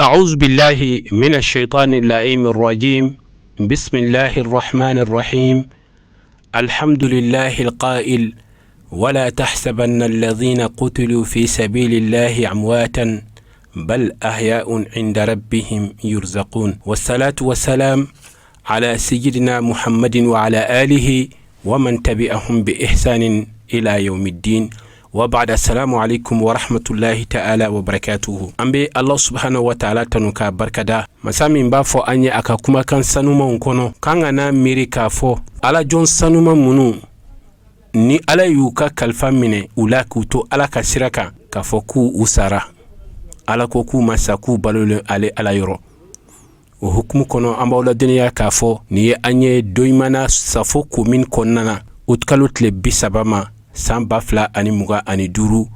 أعوذ بالله من الشيطان اللعين الرجيم. بسم الله الرحمن الرحيم. الحمد لله القائل: ولا تحسبن الذين قتلوا في سبيل الله أمواتا بل أحياء عند ربهم يرزقون، والصلاة والسلام على سيدنا محمد وعلى آله ومن تبعهم بإحسان إلى يوم الدين، وبعد، السلام عليكم ورحمة الله تعالى وبركاته. An bɛ Allah subhanahu wa ta'ala tanu k'a barikada, masa min b'a fɔ an ye a ka kumakan sanumanw kɔnɔ k'an kana miiri k'a fɔ ala jɔn sanuman minnu ni Ala y'u ka kalifa minɛ u la k'u to Ala ka sira kan, k'a fɔ k'u u sara. Ala ko k'u ma sa, k'u balolen ale Ala yɔrɔ. O hukumu kɔnɔ, an b'aw ladɔnniya k'a fɔ nin ye an ye Doyimana Safo commune kɔnɔna na, utikalo tile 30 ma, san 2025,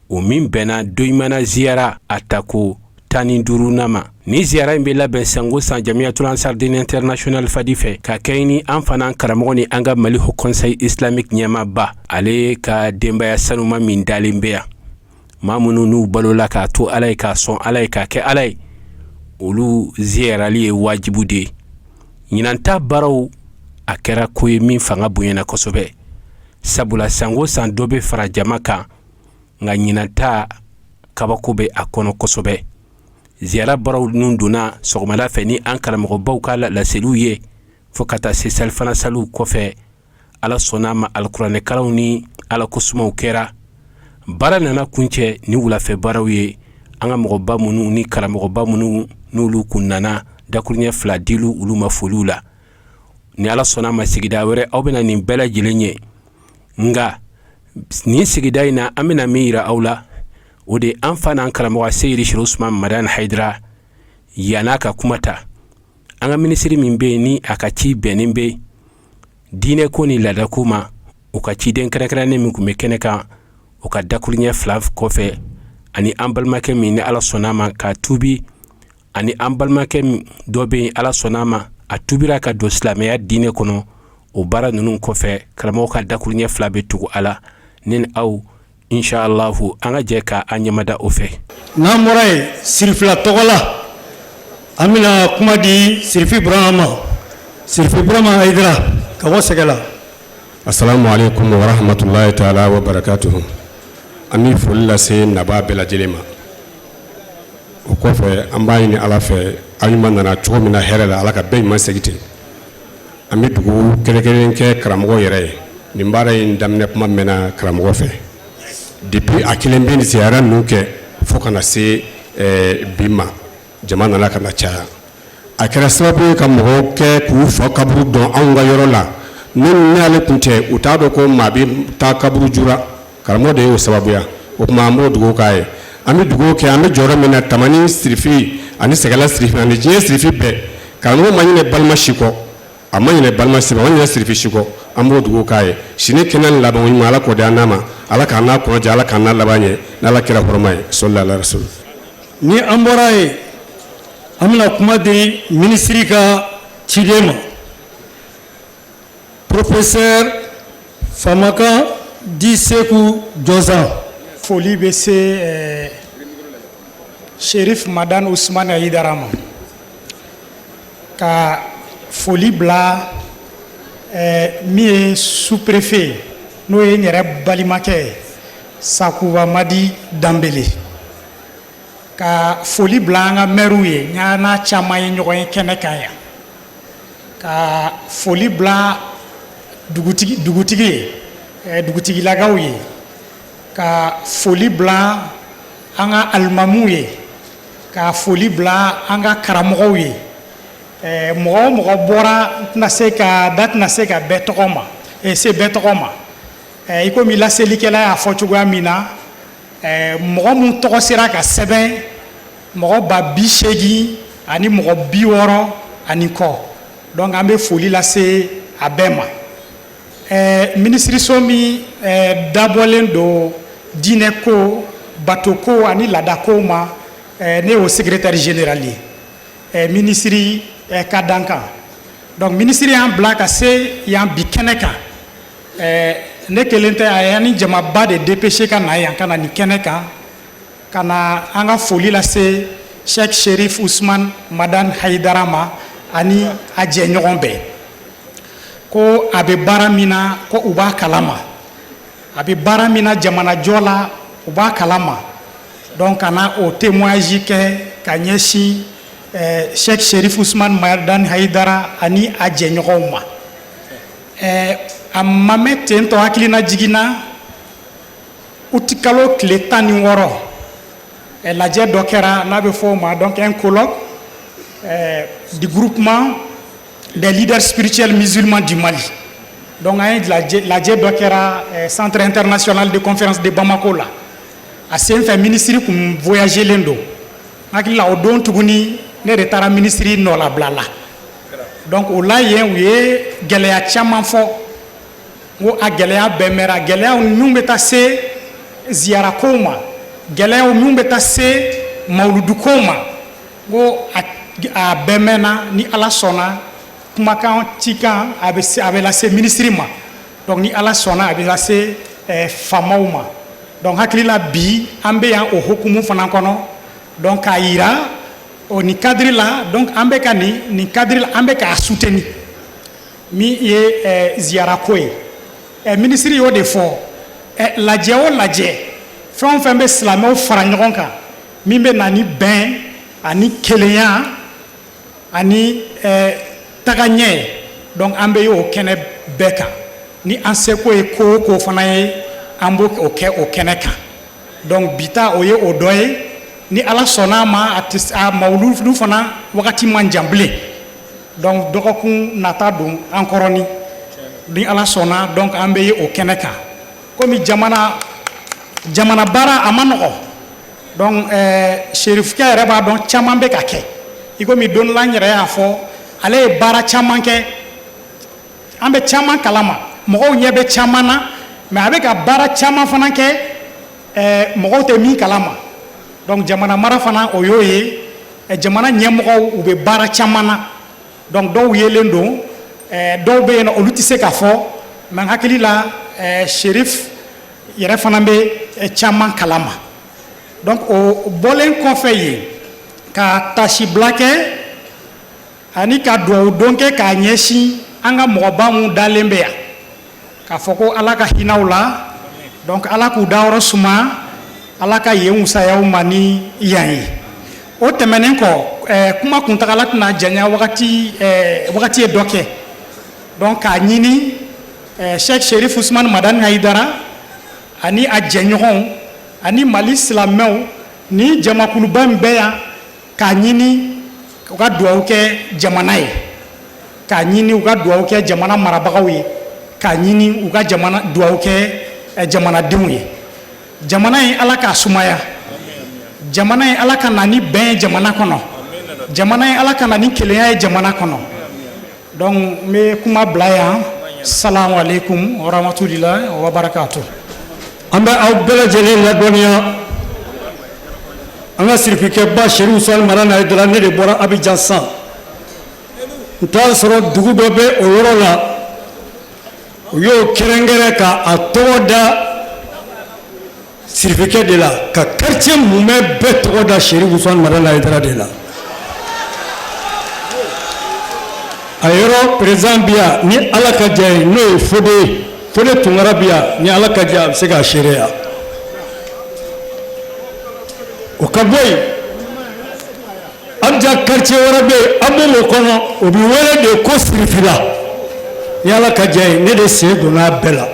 o min bɛnna Doyimana ziyara a tako 15nan ma. Ni ziyara in bɛ labɛn sango san Jamiyatul Ansar Dine International Fadi fɛ, ka kɛ ni an fana karamɔgɔ ni an ka Mali Haut Conseil Islamique ɲɛmaaba, ale ka denbaya sanuma min dalen bɛ yan. Maa minnu n'u balola k'a to Ala ye, k'a sɔn Ala ye, k'a kɛ Ala ye, olu ziyarali ye wajibu de ye. Ɲinan ta baaraw, a kɛra ko ye min fanga bonyana kosɛbɛ, sabula sango san dɔ bɛ fara jama kan, nka ɲinan ta kabako bɛ a kɔnɔ kosɛbɛ. Ziyara baaraw ninnu donna sɔgɔmada fɛ ni an karamɔgɔbaw ka laseliw ye, fo ka taa se salifana saliw kɔfɛ. Ala sɔnna a ma, alikuranɛkalanw ni Ala kosumaw kɛra. Baara nana kuncɛ ni wulafɛ baaraw ye. An ka mɔgɔba minnu ni karamɔgɔba minnu n'olu kun nana, dakuruɲɛ fila dilu olu ma foliw la. Ni Ala sɔnna a ma, sigida wɛrɛ aw bɛna nin bɛɛ lajɛlen ye. Nka nin sigida in na, an bɛna min yira aw la, o de an fa n'an karamɔgɔ Seyidi Sherif Usman Madani Hayidara. Yann'a ka kuma ta, an ka minisiri min bɛ yen ni a ka ci bɛnnen bɛ diinɛ ko ni laadako ma, o ka ciden kɛrɛnkɛrɛnnen min tun bɛ kɛnɛ kan, o ka dakuruɲɛ fila kɔfɛ, ani an balimakɛ min ni Ala sɔnna a ma k'a tubi, ani an balimakɛ dɔ bɛ yen, Ala sɔnna a ma, a tubira ka don silamɛya diinɛ kɔnɔ. O baara ninnu kɔfɛ, karamɔgɔ ka dakuruɲɛ fila bɛ tugu a la. Ne ni aw, inshallahu, an ka jɛ ka an ɲɛmada o fɛ. N'an bɔra yen, Sirifila tɔgɔ la, an bɛna kuma di Sirifi Burama ma, Sirifi Burama Hayidara ka bɔ Sɛgɛla. Assalamu alaikum wa rahmatullahi ta'ala wa barakatuhu. An bɛ foli lase nabaa bɛɛ lajɛlen ma. O kɔfɛ, an b'a ɲini Ala fɛ, aw ɲuman nana cogo min na hɛrɛ la, Ala ka bɛɛ ɲuman segin ten. An bɛ dugawu kɛrɛnkɛrɛnnen kɛ karamɔgɔ yɛrɛ ye. Nin baara in daminɛ kuma mɛnna karamɔgɔ fɛ depuis a kelen bɛ nin ziyara ninnu kɛ fo ka na se bi ma. Jama nana ka na caya, a kɛra sababu ye ka mɔgɔw kɛ k'u fa kaburu dɔn anw ka yɔrɔ la. N'ale tun tɛ, u t'a dɔn ko maa bɛ taa kaburu jura. Karamɔgɔ de y'o sababuya. O tuma, an b'o dugawu k'a ye. An bɛ dugawu kɛ, an bɛ jɔyɔrɔ min na, Tamani sirifi ani Sɛgɛla sirifi ani diɲɛ sirifi bɛɛ, karamɔgɔ ma ɲinɛ balima si kɔ, a ma ɲinɛ balima si kɔ, a ma ɲinɛ sirifi si kɔ. An b'o dugawu k'a ye. Sini kɛnɛ ni laban ɲuman, Ala k'o di an n'a ma. Ala k'an n'a kɔnɔ Ala k'an n'a laban ɲɛ n'Ala kɛra hɔrɔma ye. Sɔli ala rasul. Ni an bɔra yen, an bɛna kuma di minisiri ka ciden ma, professeur Famakan di Seku Jɔnsan. Foli bɛ se Sherif Madan Usman Hayidara ma, ka foli bila min ye sous-préfet ye, n'o ye n yɛrɛ balimakɛ ye, Sakuba Madi Danbele, ka foli bila an ka maires ye, n y'a n'a caman ye ɲɔgɔn ye kɛnɛ kan yan, ka foli bila dugutigi ye, dugutigilakaw ye, ka foli bila an ka alimamuw ye, ka foli bila an ka karamɔgɔw ye. Mɔgɔ o mɔgɔ bɔra, n tɛna se ka da tɛna se ka bɛɛ tɔgɔ ma se bɛɛ tɔgɔ ma. I komi laselikɛla y'a fɔ cogoya min na, mɔgɔ mun tɔgɔ sera ka sɛbɛn, mɔgɔ 80 000 ani mɔgɔ 60 ani kɔ. Donc an bɛ foli lase a bɛɛ ma. Minisiriso min dabɔlen don diinɛ ko, bato ko ani laadako ma, ne y'o secrétaire général ye, minisiri ka dankan. Donc minisiri y'an bila ka se yan bi kɛnɛ kan. Ne kelen tɛ, a y'an ni jamaba de dépêché ka na yan, ka na nin kɛnɛ kan, ka na an ka foli lase. Sheikh Sherif Usman Madan Hayidara ma ani a jɛɲɔgɔn bɛɛ, ko a bɛ baara min na, ko u b'a kalama, a bɛ baara min na jamanajɔ la, u b'a kalama. Donc ka na o témoignage kɛ ka ɲɛsin Sheikh Sherif Usman Madan Hayidara ani a jɛɲɔgɔnw ma. A ma mɛn ten tɔ, hakilina jiginna utikalo tile 16, lajɛ dɔ kɛra n'a bɛ fɔ o ma donc un colloque du groupement des leaders spirituels musulmans du Mali. Donc an ye lajɛ dɔ kɛra centre international de conférence de Bamako la. A sen fɛ, ministre kun voyagelen don. N hakili la, o don tuguni, ne de taara ministre nɔlabila la. Donc o la yen, u ye gɛlɛya caman fɔ. N ko a gɛlɛya bɛɛ mɛnra, gɛlɛyaw minnu bɛ taa se ziyarakow ma, gɛlɛyaw minnu bɛ taa se mawuludukow ma, n ko a bɛɛ mɛnna. Ni Ala sɔnna, kumakan cikan a bɛ se, a bɛ lase minisiri ma. Donc ni Ala sɔnna, a bɛ lase faamaw ma. Donc hakili la, bi an bɛ yan o hukumu fana kɔnɔ. Donc k'a yira o nin cadre la, donc an bɛ ka nin cadre la, an bɛ k'a soutenir min ye ziyarako ye. Minisiri y'o de fɔ. Lajɛ o lajɛ, fɛn o fɛn bɛ silamɛw fara ɲɔgɔn kan, min bɛ na ni bɛn ani kelenya ani tagaɲɛ ye, donc an bɛ ye o kɛnɛ bɛɛ kan. Ni an seko ye ko o ko fana ye, an b'o o kɛ o kɛnɛ kan. Donc bi ta, o ye o dɔ ye. Ni Ala sɔnna a ma, a tɛ a mawuludu fana wagati man jan bilen. Donc dɔgɔkun nata don an kɔrɔ, ni Ala sɔnna, donc an bɛ ye o kɛnɛ kan. Komi jamana baara a ma nɔgɔ, donc serifukɛ yɛrɛ b'a dɔn, caman bɛ ka kɛ. I komi don dɔ la, n yɛrɛ y'a fɔ, ale ye baara caman kɛ, an bɛ caman kalama, mɔgɔw ɲɛ bɛ caman na, mais a bɛ ka baara caman fana kɛ, mɔgɔw tɛ min kalama. Donc jamana mara fana, o y'o ye. Jamana ɲɛmɔgɔw, u bɛ baara caman na. Donc dɔw yelen don, dɔw bɛ yen nɔ, olu tɛ se ka fɔ. Mais n hakili la, Serif yɛrɛ fana bɛ caman kalama. Donc o bɔlen kɔfɛ yen, ka tasibila kɛ ani ka duwawu don kɛ k'a ɲɛsin an ka mɔgɔba mun dalen bɛ yan, k'a fɔ ko Ala ka hinɛw la, donc Ala k'u dayɔrɔ suma, Ala ka yen wusayaw ma ni yan ye. O tɛmɛnen kɔ, kuma kuntagala tɛna janya, wagati ye dɔ kɛ. Donc k'a ɲini Sheikh Sherif Usman Madani Hayidara ani a jɛɲɔgɔnw ani Mali silamɛw ni jamakuluba min bɛ yan, k'a ɲini u ka duwawu kɛ jamana ye, k'a ɲini u ka duwawu kɛ jamana marabagaw ye, k'a ɲini u ka jamana duwawu kɛ jamanadenw ye. Jamana in, Ala k'a sumaya. Jamana in, Ala ka na ni bɛn ye jamana kɔnɔ. Jamana in, Ala ka na ni kelenya ye jamana kɔnɔ. Donc n bɛ kuma bila yan. Salamu aleykum wa rahmatulahi wa barakatuh. An bɛ aw bɛɛ lajɛlen ladɔnniya, an ka sirifikɛba Serifu Usumani Madani Hayidara, ne de bɔra Abidjan san, n t'a sɔrɔ dugu dɔ bɛ o yɔrɔ la, u y'o kɛrɛnkɛrɛn ka a tɔgɔ da sirifikɛ de la, ka quartier mumɛ bɛɛ tɔgɔ da Serifu Usumani Madani Hayidara de la. A yɔrɔ président bi yan, ni Ala ka diya ye, n'o ye Fode ye, Fode Tunkara bi yan, ni Ala ka diya, a bɛ se k'a seereya. O ka bɔ yen, Abidjan quartier wɛrɛ bɛ yen, an b'o kɔnɔ, o bɛ wele de ko Sirifila. Ni Ala ka diya ye, ne de sen donna a bɛɛ la.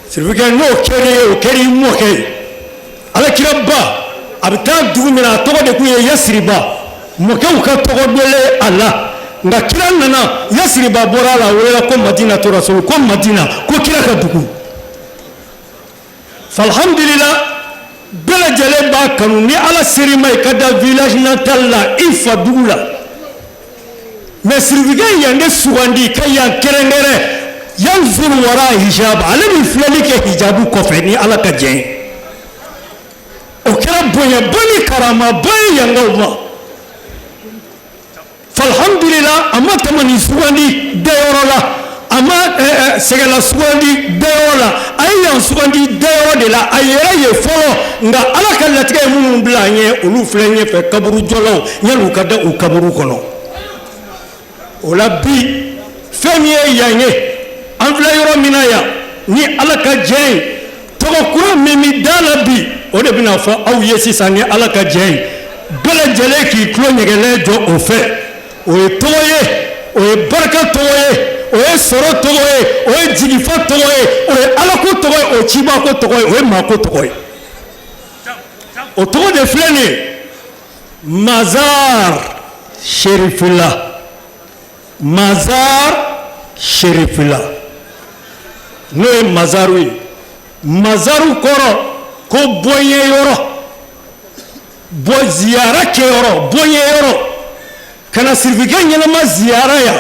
Sirifikɛ, n'o kɛra ye, o kɛra i mɔkɛ ye. Alakiraba a bɛ taa dugu min na, a tɔgɔ de tun ye Yasiriba. Mɔkɛw ka tɔgɔ dɔlen a la, nka kira nana, Yasiriba bɔra a la, a welela ko Madina to Rasulu, ko Madina, ko kira ka dugu. Alhamdulila, bɛɛ lajɛlen b'a kanu. Ni Ala ser'i ma, i ka da village natal la, i fa dugu la. Mais sirifikɛ yan de sugandi ka yan kɛrɛnkɛrɛn. Yanzuru wara hijab, ale bɛ filɛli kɛ hijabu kɔfɛ ni Ala ka jɛn ye. O kɛra bonyaba ni karamaba ye yankaw ma. Alhamdulila, a ma tɛmɛ nin sugandi dayɔrɔ la. A ma sɛgɛla sugandi dayɔrɔ la, a ye yan sugandi dayɔrɔ de la a yɛrɛ ye fɔlɔ. Nka Ala ka latigɛ ye minnu bila an ɲɛ, olu filɛ ɲɛfɛ kaburujɔlaw, yan'u ka da u kaburu kɔnɔ. O la bi, fɛn min ye yan ye, an filɛ yɔrɔ min na yan, ni Ala ka jɛn ye, tɔgɔ kura min bɛ da la bi, o de bɛna fɔ aw ye sisan. Ni Ala ka jɛn ye, bɛɛ lajɛlen k'i tulo ɲɛgɛnɛ jɔ o fɛ. O ye tɔgɔ ye, o ye barika tɔgɔ ye, o ye sɔrɔ tɔgɔ ye, o ye jigifa tɔgɔ ye, o ye alako tɔgɔ ye, o ye cibako tɔgɔ ye, o ye maako tɔgɔ ye. O tɔgɔ de filɛ nin ye: Mazar Serifila. Mazar Serifila, n'o ye mazaru ye. Mazaru kɔrɔ ko bɔɲɛ yɔrɔ, bɔ ziyara kɛyɔrɔ, bɔɲɛ yɔrɔ, ka na sirifikɛ ɲɛnama ziyara yan.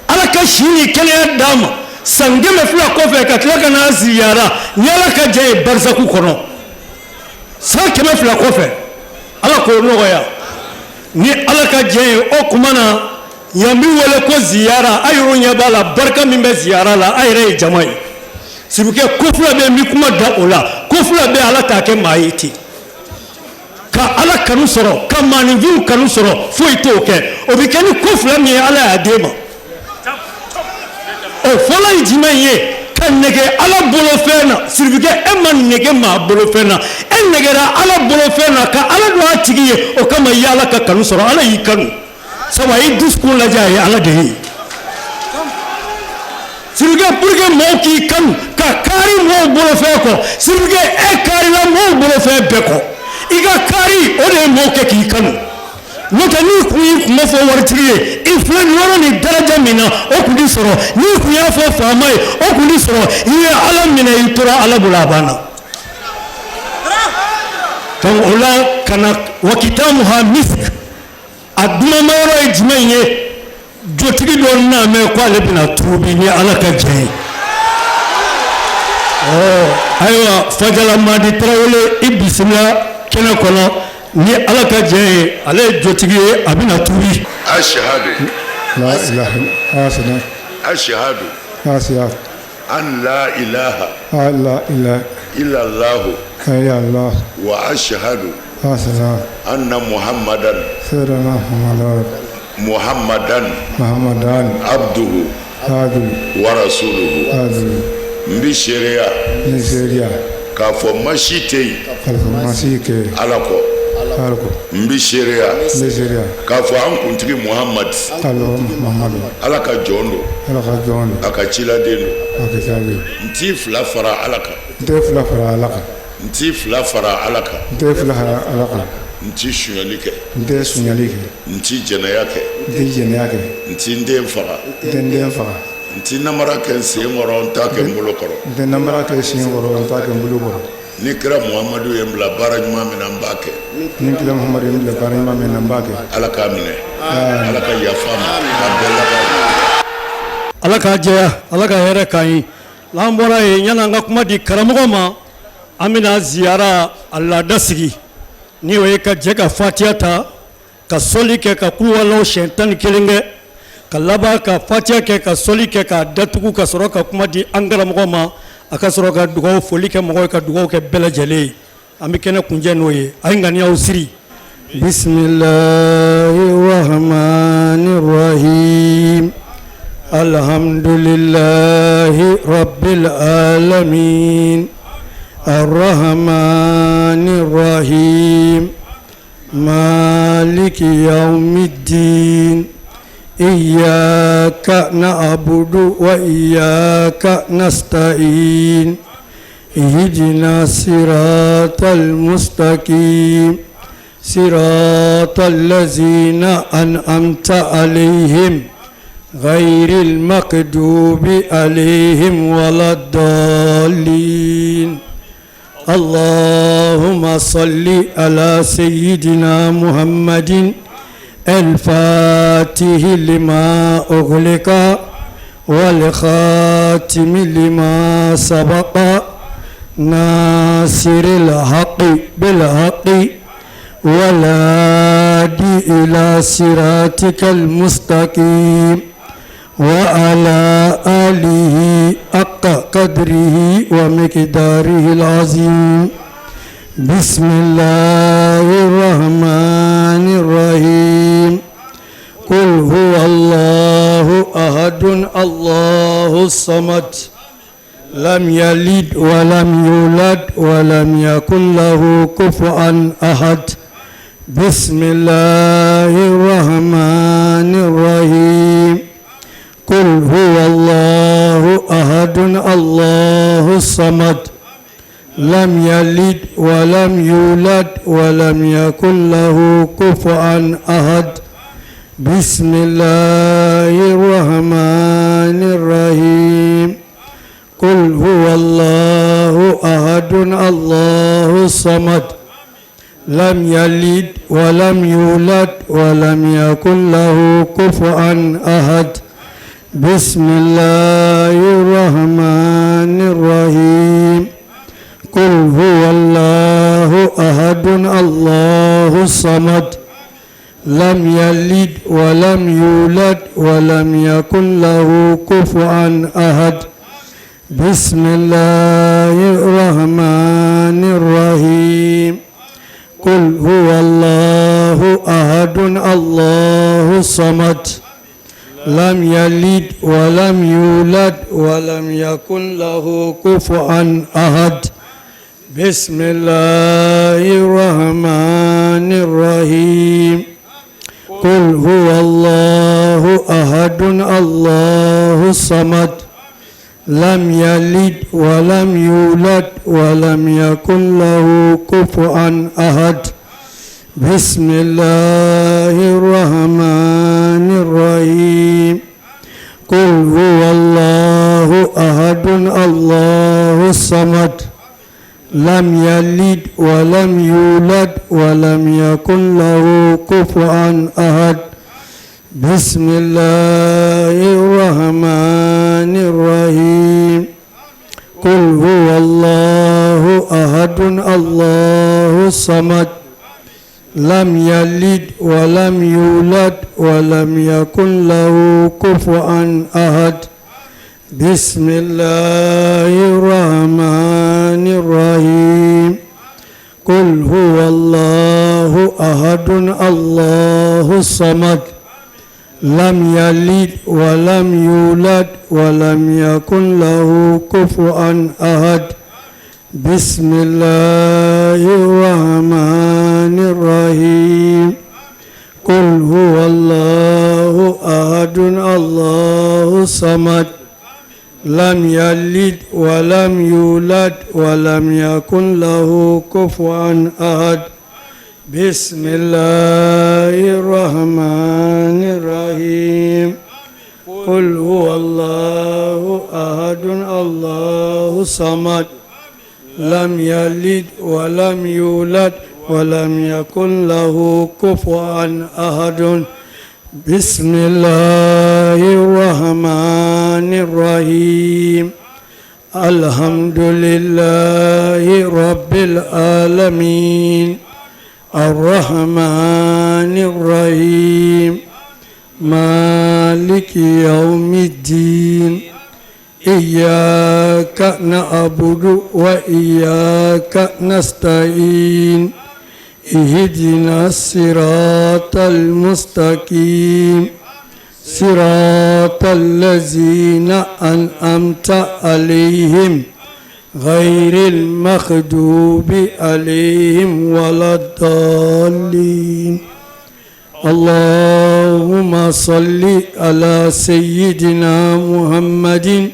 Ala ka si ni kɛnɛya d'a ma, san 200 kɔfɛ ka tila ka n'a ziyara, ni Ala ka jɛ ye, barisaku kɔnɔ san 200 kɔfɛ. Ala k'o nɔgɔya ni Ala ka jɛ ye. O tuma na, yan bɛ wele ko ziyara. A yɛrɛ ɲɛ b'a la, barika min bɛ ziyara la, a yɛrɛ ye jama ye. Sirikɛ, ko fila bɛ, n bɛ kuma da o la. Ko fila bɛ, Ala t'a kɛ maa ye ten. Ka Ala kanu sɔrɔ, ka maaninfinw kanu sɔrɔ, foyi t'o kɛ. O bɛ kɛ ni ko fila min ye, Ala y'a d'e ma. O fɔlɔ ye jumɛn ye? Ka nege Ala bolofɛn na. Sirifikɛ, e ma nege maa bolofɛn na, e negera Ala bolofɛn na, ka Ala don a tigi ye. O kama i ye Ala ka kanu sɔrɔ. Ala y'i kanu sabu a y'i dusukun lajɛ, a ye Ala de ye. Sirikɛ, pour que mɔgɔw k'i kanu, ka kaari mɔgɔw bolofɛn kɔ, sirikɛ, e kaarila mɔgɔw bolofɛn bɛɛ kɔ. I ka kaari, o de ye mɔgɔw kɛ k'i kanu. N'o tɛ, n'i kun y'i kungo fɔ waritigi ye, i filɛ nin yɔrɔ nin daraja min na, o kun t'i sɔrɔ. N'i kun y'a fɔ faama ye, o kun t'i sɔrɔ. I ye Ala minɛ, i tora Ala bolo, a banna. Donc o la, ka na wakitamuha misk, a dumanma yɔrɔ ye jumɛn ye? Jotigi dɔ n'a mɛn ko ale bɛna tuubi, ni Ala ka jɛ ye. Ɔ ayiwa, Fajala Madi Tarawele, i bisimila kɛnɛ kɔnɔ. Ni Ala ka jɛ ye, ale ye jotigi ye, a bɛna tuubi. أشهد لا إله إلا أشهد أشهد أن لا إله أن لا إله إلا الله إلا الله وأشهد أشهد أن محمدا سيدنا محمد محمدا محمدا عبده عبده ورسوله. عبده. N bi seereya Nigeria k'a fɔ masi tɛ yen Masi kɛ Ala kɔ. Ala kɔ. N bi seereya Nigeria k'a fɔ an kuntigi Muhamad, Ala Muhammadu, Ala ka jɔn don, Ala ka jɔn don, a ka ciladen don. A ka caabi. N t'i fila fara Ala kan. N tɛ fila fara Ala kan. N t'i fila fara Ala kan. N tɛ fila fara Ala kan. N t'i sonyali kɛ. N tɛ sonyali kɛ. N t'i jɛnɛya kɛ. N tɛ jɛnɛya kɛ. N t'i n den faga. N tɛ n den faga. N t'i namara kɛ n sen kɔrɔ, n t'a kɛ n bolo kɔrɔ. N tɛ namara kɛ sen kɔrɔ, n t'a kɛ n bolo kɔrɔ. Ni kira Muhamadu ye n bila baara ɲuman min na, n b'a kɛ. Ni kira Muhamadu ye n bila baara ɲuman min na, n b'a kɛ. Ala k'a minɛ, Ala ka yafa a ma k'a bɛɛ laban. Ala k'a jɛya, Ala ka hɛrɛ k'an ye. N'an bɔra yen, yan'an ka kuma di karamɔgɔ ma, an bɛna ziyara a laada sigi, ni o ye ka jɛ ka fatiya ta, ka sɔli kɛ, ka kuluwalaw siɲɛ 11 kɛ, ka laban ka fatiya kɛ, ka sɔli kɛ, k'a datugu, ka sɔrɔ ka kuma di an karamɔgɔ ma, a ka sɔrɔ ka dugawu foli kɛ mɔgɔw ye, ka dugawu kɛ bɛɛ lajɛlen ye. An bɛ kɛnɛ kuncɛ n'o ye. A ye ŋaniyaw siri. Bisimilahi rahmani rahim. Alhamdulilahi rabbil alamin. Arrahmani rahim. Maliki yawmiddin. Iyyaka na'budu wa iyyaka nasta'in. Ihdina siratal mustaqim. Siratal ladzina an'amta alayhim ghayril maghdubi alayhim waladdallin. Allahumma salli ala sayyidina Muhammadin al-fatihi lima ughliqa wal khatimi lima sabaqa nasiril haqqi bil haqqi wal hadi ila siratikal mustaqim. وعلى آله حق قدره ومقداره العظيم بسم الله الرحمن الرحيم قل هو الله أحد الله الصمد لم يلد ولم يولد ولم يكن له كفوا أحد بسم الله الرحمن الرحيم قل هو الله أحد الله الصمد لم يلد ولم يولد ولم يكن له كفوا أحد بسم الله الرحمن الرحيم قل هو الله أحد الله الصمد لم يلد ولم يولد ولم يكن له كفوا أحد بسم الله الرحمن الرحيم قل هو الله أحد الله الصمد لم يلد ولم يولد ولم يكن له كفوا أحد بسم الله الرحمن الرحيم قل هو الله أحد الله الصمد لم يلد ولم يولد ولم يكن له كفوا أحد بسم الله الرحمن الرحيم قل هو الله أحد الله الصمد لم يلد ولم يولد ولم يكن له كفوا أحد بسم الله الرحمن الرحيم قل هو الله أحد الله الصمد لم يلد ولم يولد ولم يكن له كفوا أحد بسم الله الرحمن الرحيم قل هو الله أحد الله الصمد لم يلد ولم يولد ولم يكن له كفوا أحد بسم الله الرحمن الرحيم قل هو الله أحد الله الصمد لم يلد ولم يولد ولم يكن له كفوا أحد بسم الله الرحمن الرحيم قل هو الله أحد الله الصمد لم يلد ولم يولد ولم يكن له كفوا أحد بسم الله الرحمن الرحيم قل هو الله أحد الله الصمد لم يلد ولم يولد ولم يكن له كفوا أحد بسم الله الرحمن الرحيم الحمد لله رب العالمين الرحمن الرحيم مالك يوم الدين إياك نعبد وإياك نستعين اهدنا الصراط المستقيم صراط الذين أنعمت عليهم غير المغضوب عليهم ولا الضالين اللهم صل على سيدنا محمد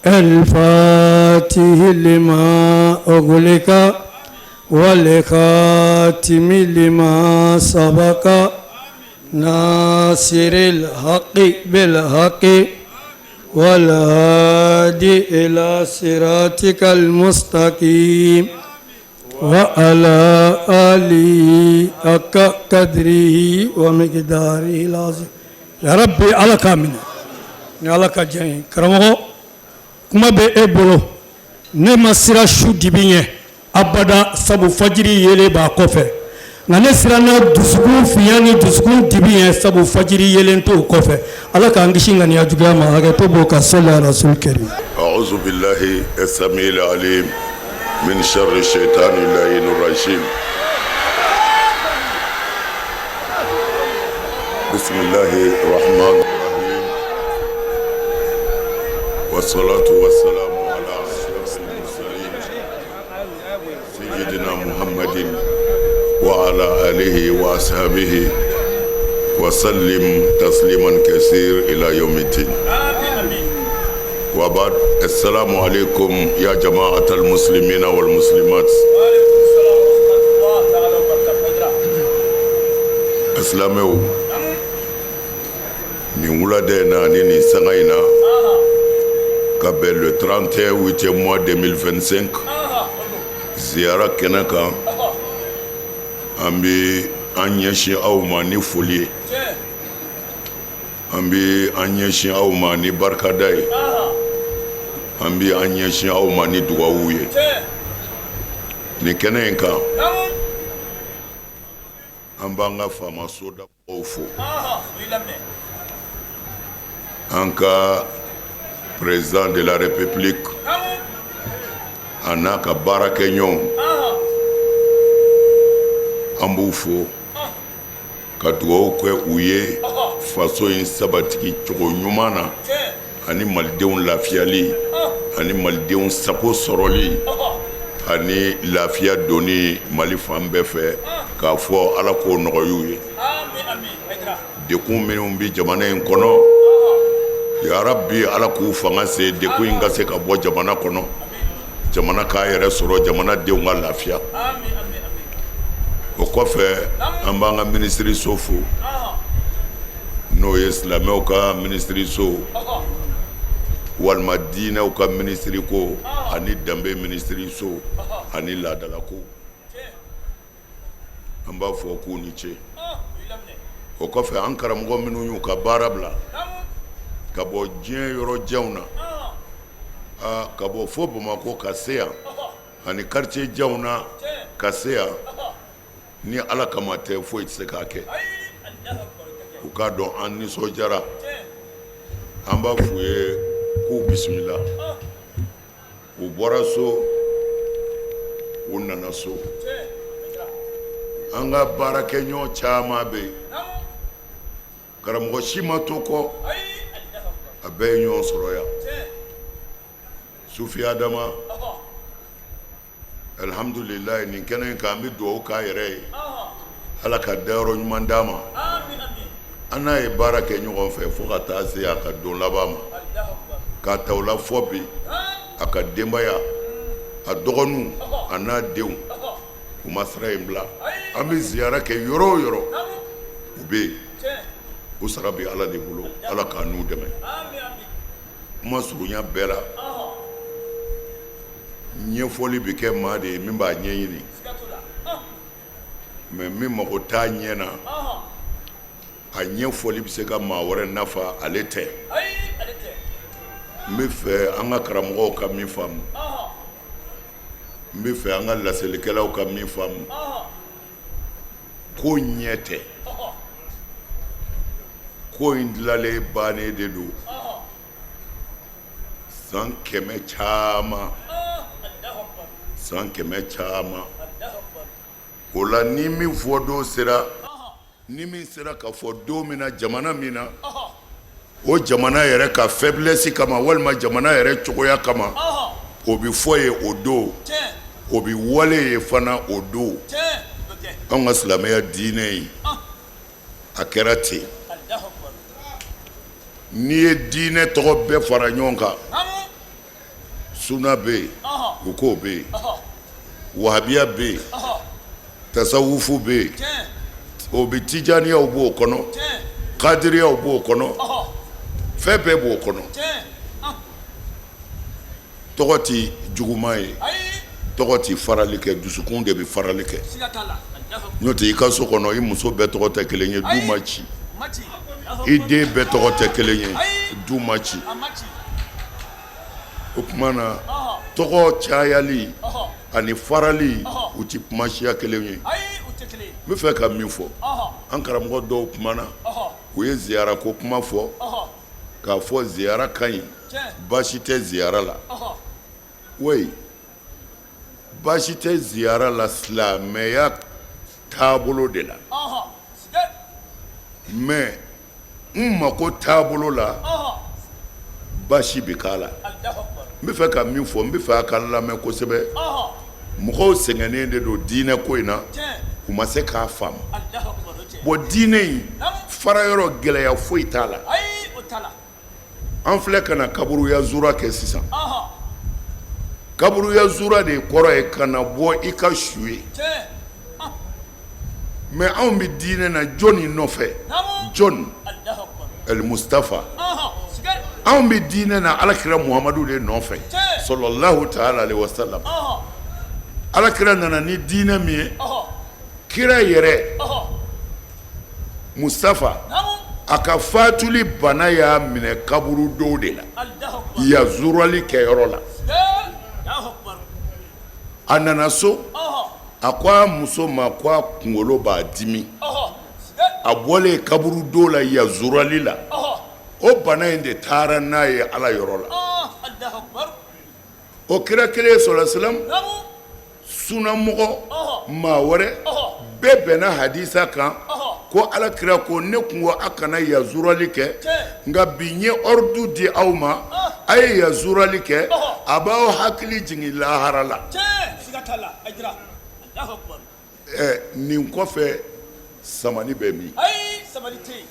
الفاتح لما أغلق والخاتم لما سبق ناصر الحق بالحق والهادي إلى صراطك المستقيم وعلى آله حق قدره ومقداره العظيم يا ربي ala k'a minɛ ni ala ka diɲɛ ye. Karamɔgɔ, kuma bɛ e bolo. Ne ma siran su dibi ɲɛ abada, sabu fajiri yelen b'a kɔfɛ. Nka ne siranna dusukun finya ni dusukun dibi ɲɛ, sabu fajiri yelen t'o kɔfɛ. Ala k'an kisi ŋaniya juguya ma. Hakɛto b'o kan. Sɔli ala rasul karim. أعوذ بالله السميع العليم من شر الشيطان اللعين الرجيم بسم الله الرحمن الرحيم والصلاة والسلام على أشرف المرسلين سيدنا محمد وعلى آله وأصحابه وسلم تسليما كثير إلى يوم الدين وبعد السلام عليكم يا جماعة المسلمين والمسلمات. Silamɛw, nin wulada in na ni nin sanga in na ka bɛn le 31 8 mois 2025, ziyara kɛnɛ kan, an bɛ an ɲɛsin aw ma ni foli ye, an bɛ an ɲɛsin aw ma ni barikada ye, an bɛ an ɲɛsin aw ma ni dugawu ye nin kɛnɛ in kan. An b'an ka faama sodaw fo, an ka président de la république a n'a ka baarakɛɲɔgɔnw, an b'u fo ka dugawu kɛ u ye faso in sabatigi cogo ɲuman na, ani malidenw lafiyali, ani malidenw sago sɔrɔli, ani lafiya donni Mali fan bɛɛ fɛ, k'a fɔ Ala k'o nɔgɔya u ye. Dekun minnu bɛ jamana in kɔnɔ, yarabi Ala k'u fanga se dekun in ka se ka bɔ jamana kɔnɔ, jamana k'a yɛrɛ sɔrɔ, jamana denw ka lafiya. O kɔfɛ, an b'an ka minisiriso fo, n'o ye silamɛw ka minisiriso walima diinɛw ka minisiri ko ani danbe minisiriso ani laadalako. An b'a fɔ k'u ni ce. O kɔfɛ, an karamɔgɔ minnu y'u ka baara bila ka bɔ diɲɛ yɔrɔ janw na, ka bɔ fo Bamakɔ ka se yan, ani quartier janw na ka se yan, ni Ala kama tɛ, foyi tɛ se k'a kɛ. U k'a dɔn an nisɔndiyara. An b'a f'u ye k'u bisimila. U bɔra so, u nana so. An ka baarakɛɲɔgɔn caman bɛ yen, karamɔgɔ si ma to kɔ, a bɛɛ ye ɲɔgɔn sɔrɔ yan. Sufi Adama, alihamdulilayi, nin kɛnɛ in kan, an bɛ dugawu k'a yɛrɛ ye, Ala ka dayɔrɔ ɲuman d'a ma. An n'a ye baara kɛ ɲɔgɔn fɛ fo ka taa se a ka don laban ma, k'a ta o la fɔ bi, a ka denbaya, a dɔgɔninw, a n'a denw, u ma sira in bila. An bɛ ziyara kɛ yɔrɔ o yɔrɔ, u bɛ yen. U sara bɛ Ala de bolo. Ala k'a n'u dɛmɛ. Kuma surunya bɛɛ la, ɲɛfɔli bɛ kɛ maa de ye min b'a ɲɛɲini, mais min mago t'a ɲɛ na, a ɲɛfɔli bɛ se ka maa wɛrɛ nafa, ale tɛ. N bɛ fɛ an ka karamɔgɔw ka min faamu, n bɛ fɛ an ka laselikɛlaw ka min faamu, ko ɲɛ tɛ ko in dilalen bannen de don san 100 caman, san 100 caman. O la, ni min fɔ don sera, ni min sera ka fɔ don min na, jamana min na, o jamana yɛrɛ ka faiblesse kama walima jamana yɛrɛ cogoya kama, o bɛ fɔ ye o don, o bɛ wale ye fana o don. Anw ka silamɛya diinɛ ye, a kɛra ten. N'i ye diinɛ tɔgɔ bɛɛ fara ɲɔgɔn kan, suna bɛ yen, u k'o bɛ yen, wahabiya bɛ yen, tasawufu bɛ yen, o bɛ tijaniyaw b'o kɔnɔ, kadiriyaw b'o kɔnɔ, fɛn bɛɛ b'o kɔnɔ. Tɔgɔ tɛ juguman ye, tɔgɔ tɛ farali kɛ, dusukun de bɛ farali kɛ. N'o tɛ, i ka so kɔnɔ, i muso bɛɛ tɔgɔ tɛ kelen ye, du ma ci. I den bɛɛ tɔgɔ tɛ kelen ye, du ma ci. O tuma na, tɔgɔ cayali ani farali, u tɛ kuma siya kelen ye. N bɛ fɛ ka min fɔ, an karamɔgɔ dɔw kumana, u ye ziyara ko kuma fɔ, k'a fɔ ziyara ka ɲi, baasi tɛ ziyara la. Oui, baasi tɛ ziyara la silamɛya taabolo de la, mais n mako taabolo la, baasi bɛ k'a la. N bɛ fɛ ka min fɔ, n bɛ fɛ a ka lamɛn kosɛbɛ. Mɔgɔw sɛgɛnnen de don diinɛ ko in na, u ma se k'a faamu. Bon, diinɛ in fara yɔrɔ gɛlɛya foyi t'a la. An filɛ ka na kaburuya zura kɛ sisan. Kaburuya zura de kɔrɔ ye ka na bɔ i ka su ye. Mais anw bɛ diinɛ na jɔnni nɔfɛ? Jɔn? Mustafa. Anw bɛ diinɛ na alakira Muhamadu de nɔfɛ, sɔlɔlahu taala alehi wasalam. Alakira nana ni diinɛ min ye, kira yɛrɛ Mustafa, a ka fatuli bana y'a minɛ kaburudo de la, yazurali kɛyɔrɔ la. A nana so, a ko a muso ma ko a kunkolo b'a dimi. A bɔlen kaburudo la yazurali la, o bana in de taara n'a ye Ala yɔrɔ la. O kira kelen sɔlɔ salam, sunamɔgɔ maa wɛrɛ bɛɛ bɛnna hadisa kan ko ala kira ko ne tun ko a kana yazurali kɛ, nka bi n ye ordre di aw ma, a ye yazurali kɛ, a b'aw hakili jigin lahara la. Nin kɔfɛ samani bɛ min?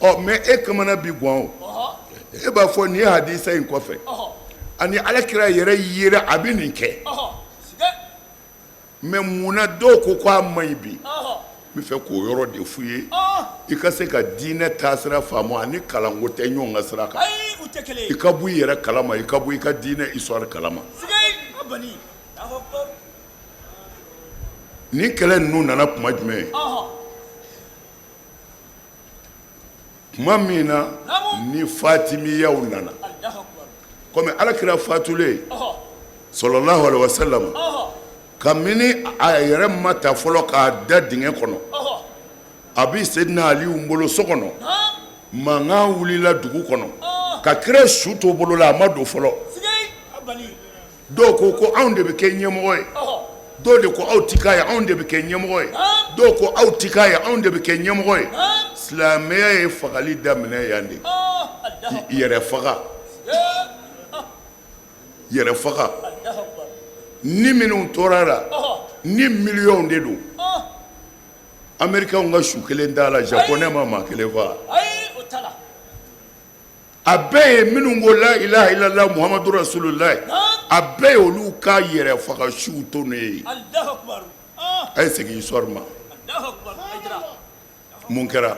Ɔ mais e kamana bi gan o, e b'a fɔ nin hadisa in kɔfɛ ani ala kira yɛrɛ yera a bɛ nin kɛ, mais mun na dɔw ko ko a man ɲi bi? N bɛ fɛ k'o yɔrɔ de f'u ye, i ka se ka diinɛ taasira faamu ani kalanko tɛ ɲɔgɔn ka sira kan. I ka bɔ i yɛrɛ kalama, i ka bɔ i ka diinɛ histoire kalama. Nin kɛlɛ ninnu nana tuma jumɛn? Tuma min na ni fatimiyaw nana, kɔmi alakira fatulen sɔlɔlahu alehi wasalam, kabini a yɛrɛ ma ta fɔlɔ k'a da dingɛ kɔnɔ, a bɛ Seydina Aliyu bolo so kɔnɔ, mankan wulila dugu kɔnɔ ka kira su to bolo la, a ma don fɔlɔ. Dɔw ko ko anw de bɛ kɛ ɲɛmɔgɔ ye, dɔw de ko aw tɛ k'a ye, anw de bɛ kɛ ɲɛmɔgɔ ye, dɔw ko aw tɛ k'a ye, anw de bɛ kɛ ɲɛmɔgɔ ye. Silamɛya ye fagali daminɛ yan de, yɛrɛ faga, yɛrɛ faga. Ni minnu tora la, ni miliyɔnw de don. Américains ka su kelen t'a la, japonais ma maa kelen faga. A bɛɛ ye minnu ko la ilaha illallah muhammadu rasulullah, a bɛɛ ye olu ka yɛrɛ faga suw to ne ye. A ye segin histoire ma, mun kɛra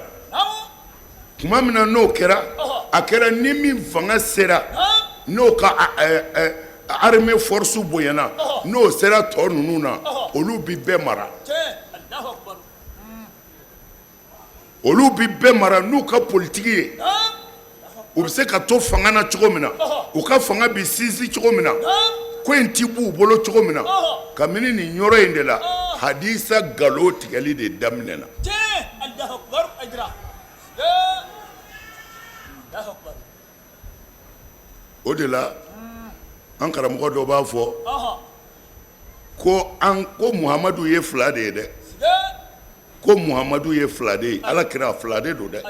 tuma min na? N'o kɛra, a kɛra ni min fanga sera, n'o ka armée force bonyana, n'o sera tɔ ninnu na, olu bɛ bɛɛ mara, olu bɛ bɛɛ mara n'u ka politiki ye. U bɛ se ka to fanga na cogo min na, u ka fanga bɛ sinsin cogo min na, ko in ti b'u bolo cogo min na. Kabini nin yɔrɔ in de la, hadisa nkalon tigɛli de daminɛna. O de la, an karamɔgɔ dɔ b'a fɔ ko an ko Muhamadu ye fila de ye dɛ, ko Muhamadu ye fila de ye, ala kira fila de don dɛ,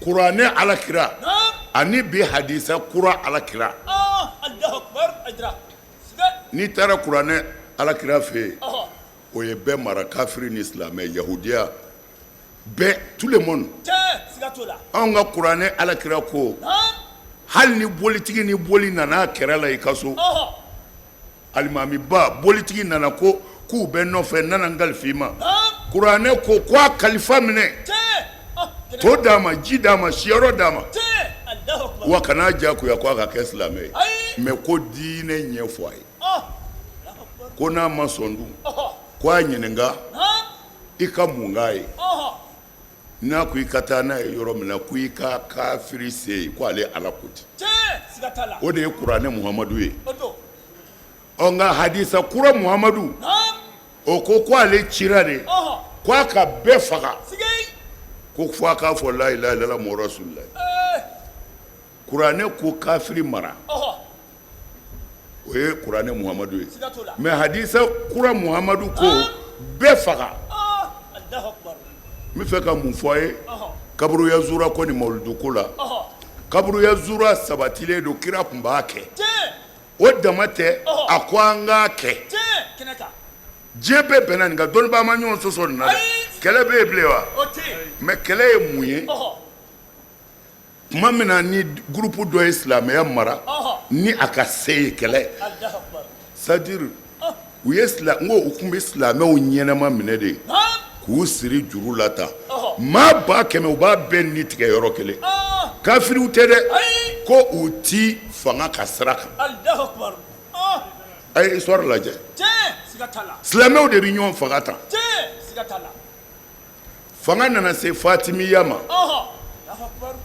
kuranɛ ala kira ani bi hadisa kura ala kira. N'i taara kuranɛ ala kira fɛ yen, o ye bɛɛ mara, kafiri ni silamɛ, yahudiya bɛɛ, tout le monde. Anw ka kuranɛ ala kira ko hali ni bolitigi ni boli nana kɛrɛ la i ka so, alimamiba, bolitigi nana ko k'u bɛ nɔfɛ, nana n kalifa i ma, kuranɛ ko ko a kalifa minɛ, to d'a ma, ji d'a ma, siyɔrɔ d'a ma, wa kan'a diyagoya ko a ka kɛ silamɛ ye, mais ko diinɛ ɲɛfɔ a ye, ko n'a ma sɔn dun, ko a ɲininka i ka mun k'a ye. N'a ko i ka taa n'a ye yɔrɔ min na, ko i ka kafiri se yen, ko ale ala ko ten. O de ye kuranɛ Muhamadu ye. Ɔ nka hadisa kura Muhamadu, o ko ko ale cira de. ko a ka bɛɛ faga ko fo a k'a fɔ la ilaha illallah muhammadu rasulullah. Kuranɛ ko kafiri mara, o ye kuranɛ Muhamadu ye, mais hadisa kura Muhamadu ko bɛɛ faga. N bɛ fɛ ka mun fɔ a ye kaburuya zura ko ni mawuludu ko la? Kaburuya zura sabatilen don, kira tun b'a kɛ. O dama tɛ, a ko an k'a kɛ. Diɲɛ bɛɛ bɛnna nin kan, dɔnnibaa ma ɲɔgɔn sɔsɔ nin na dɛ. Kɛlɛ bɛ yen bilen wa? Mais kɛlɛ ye mun ye? Tuma min na ni groupe dɔ ye silamɛya mara ni a ka se ye, kɛlɛ, c'est-à-dire u ye n ko u tun bɛ silamɛw ɲɛnama minɛ de k'u siri juru la tan, maa 100,000, u b'a bɛɛ ni tigɛ yɔrɔ kelen. Kafiriw tɛ dɛ, ko u ti fanga ka sira kan. A ye histoire lajɛ, silamɛw de bɛ ɲɔgɔn faga tan. Fanga nana se Fatimiya ma,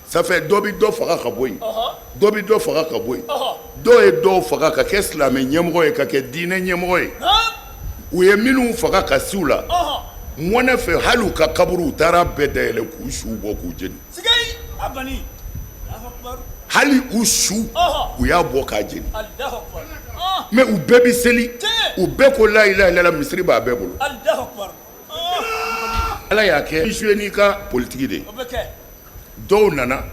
ça fait dɔ bɛ dɔ faga ka bɔ yen, dɔ bɛ dɔ faga ka bɔ yen. Dɔw ye dɔw faga ka kɛ silamɛ ɲɛmɔgɔ ye, ka kɛ diinɛ ɲɛmɔgɔ ye. U ye minnu faga ka si u la mɔnɛ fɛ, hali u ka kaburu, u taara bɛɛ dayɛlɛ k'u suw bɔ k'u jeni. Hali u su, u y'a bɔ k'a jeni. Mais u bɛɛ bɛ seli, u bɛɛ ko la ilaha illallah, misiri b'a bɛɛ bolo. Ala y'a kɛ jouer n'i ka politiki de ye. Dɔw nana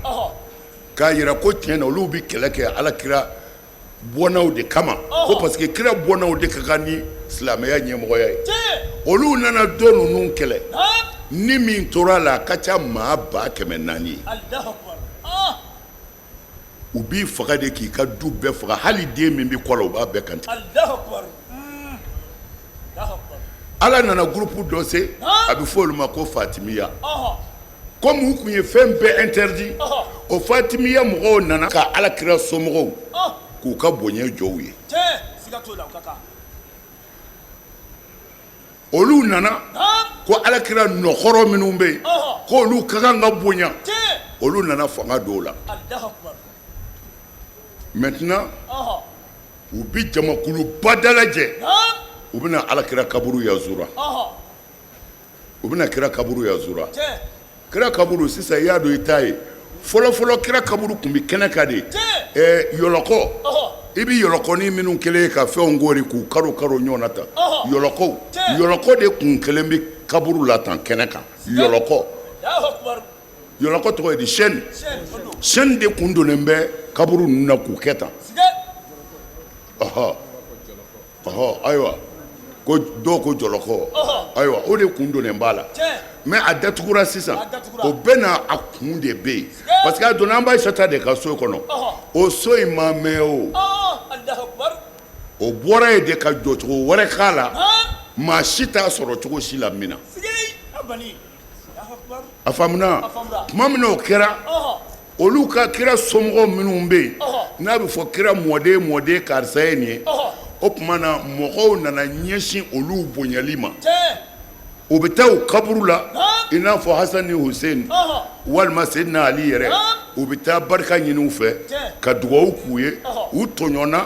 k'a jira ko tiɲɛ na, olu bɛ kɛlɛ kɛ Ala kira bɔnnaw de kama, ko parce que kira bɔnnaw de ka kan ni silamɛya ɲɛmɔgɔya ye. Olu nana dɔ ninnu kɛlɛ, ni min tora a la, a ka ca maa 400,000 ye. U b'i faga de k'i ka du bɛɛ faga, hali den min bɛ kɔ la, u b'a bɛɛ kantigɛ. Ala nana groupe dɔ se, a bɛ fɔ olu ma ko Fatimiya. Comme u tun ye fɛn bɛɛ interdit, o Fatimiya mɔgɔw nana ka Ala kira somɔgɔw k'u ka bonya jɔ u ye. Olu nana ko Ala kira nɔkɔrɔ minnu bɛ yen, k'olu ka kan ka bonya. Olu nana fanga don la. Maintenant u bɛ jamakuluba dalajɛ, u bɛna Ala kira kaburu yazura, u bɛna kira kaburu yazura. Kira kaburu sisan, i y'a dɔn, i t'a ye. Fɔlɔfɔlɔ, kira kaburu tun bɛ kɛnɛ kan de. Yɔlɔkɔ, i bɛ yɔlɔkɔnin minnu kɛlen ye ka fɛnw koori k'u karo karo ɲɔgɔn na tan, yɔlɔkɔw, yɔlɔkɔ de tun kɛlen bɛ kaburu la tan kɛnɛ kan. Yɔlɔkɔ, yɔlɔkɔ tɔgɔ ye di? Chaîne, chaîne de tun donnen bɛ kaburu ninnu na k'u kɛ tan. Ɔhɔ ɔhɔ, ayiwa, ko dɔw ko jɔlɔkɔ. Ayiwa, o de kun donnen b'a la, mais a datugura sisan. O bɛɛ n'a a kun de bɛ yen, parce que a donna an ba Ayisata de ka so kɔnɔ. O so in ma mɛn o, o bɔra yen de ka jɔcogo wɛrɛ k'a la, maa si t'a sɔrɔ cogo si la min na. A faamuna? Tuma min na o kɛra, olu ka kira somɔgɔw minnu bɛ yen, n'a bɛ fɔ kira mɔden mɔden karisa ye nin ye, o tuma na mɔgɔw nana ɲɛsin olu bonyali ma. U bɛ taa u kaburu la, i n'a fɔ Hasan ni Hussein walima Seydina Ali yɛrɛ. U bɛ taa barika ɲini u fɛ ka dugawu k'u ye. U tɔɲɔna,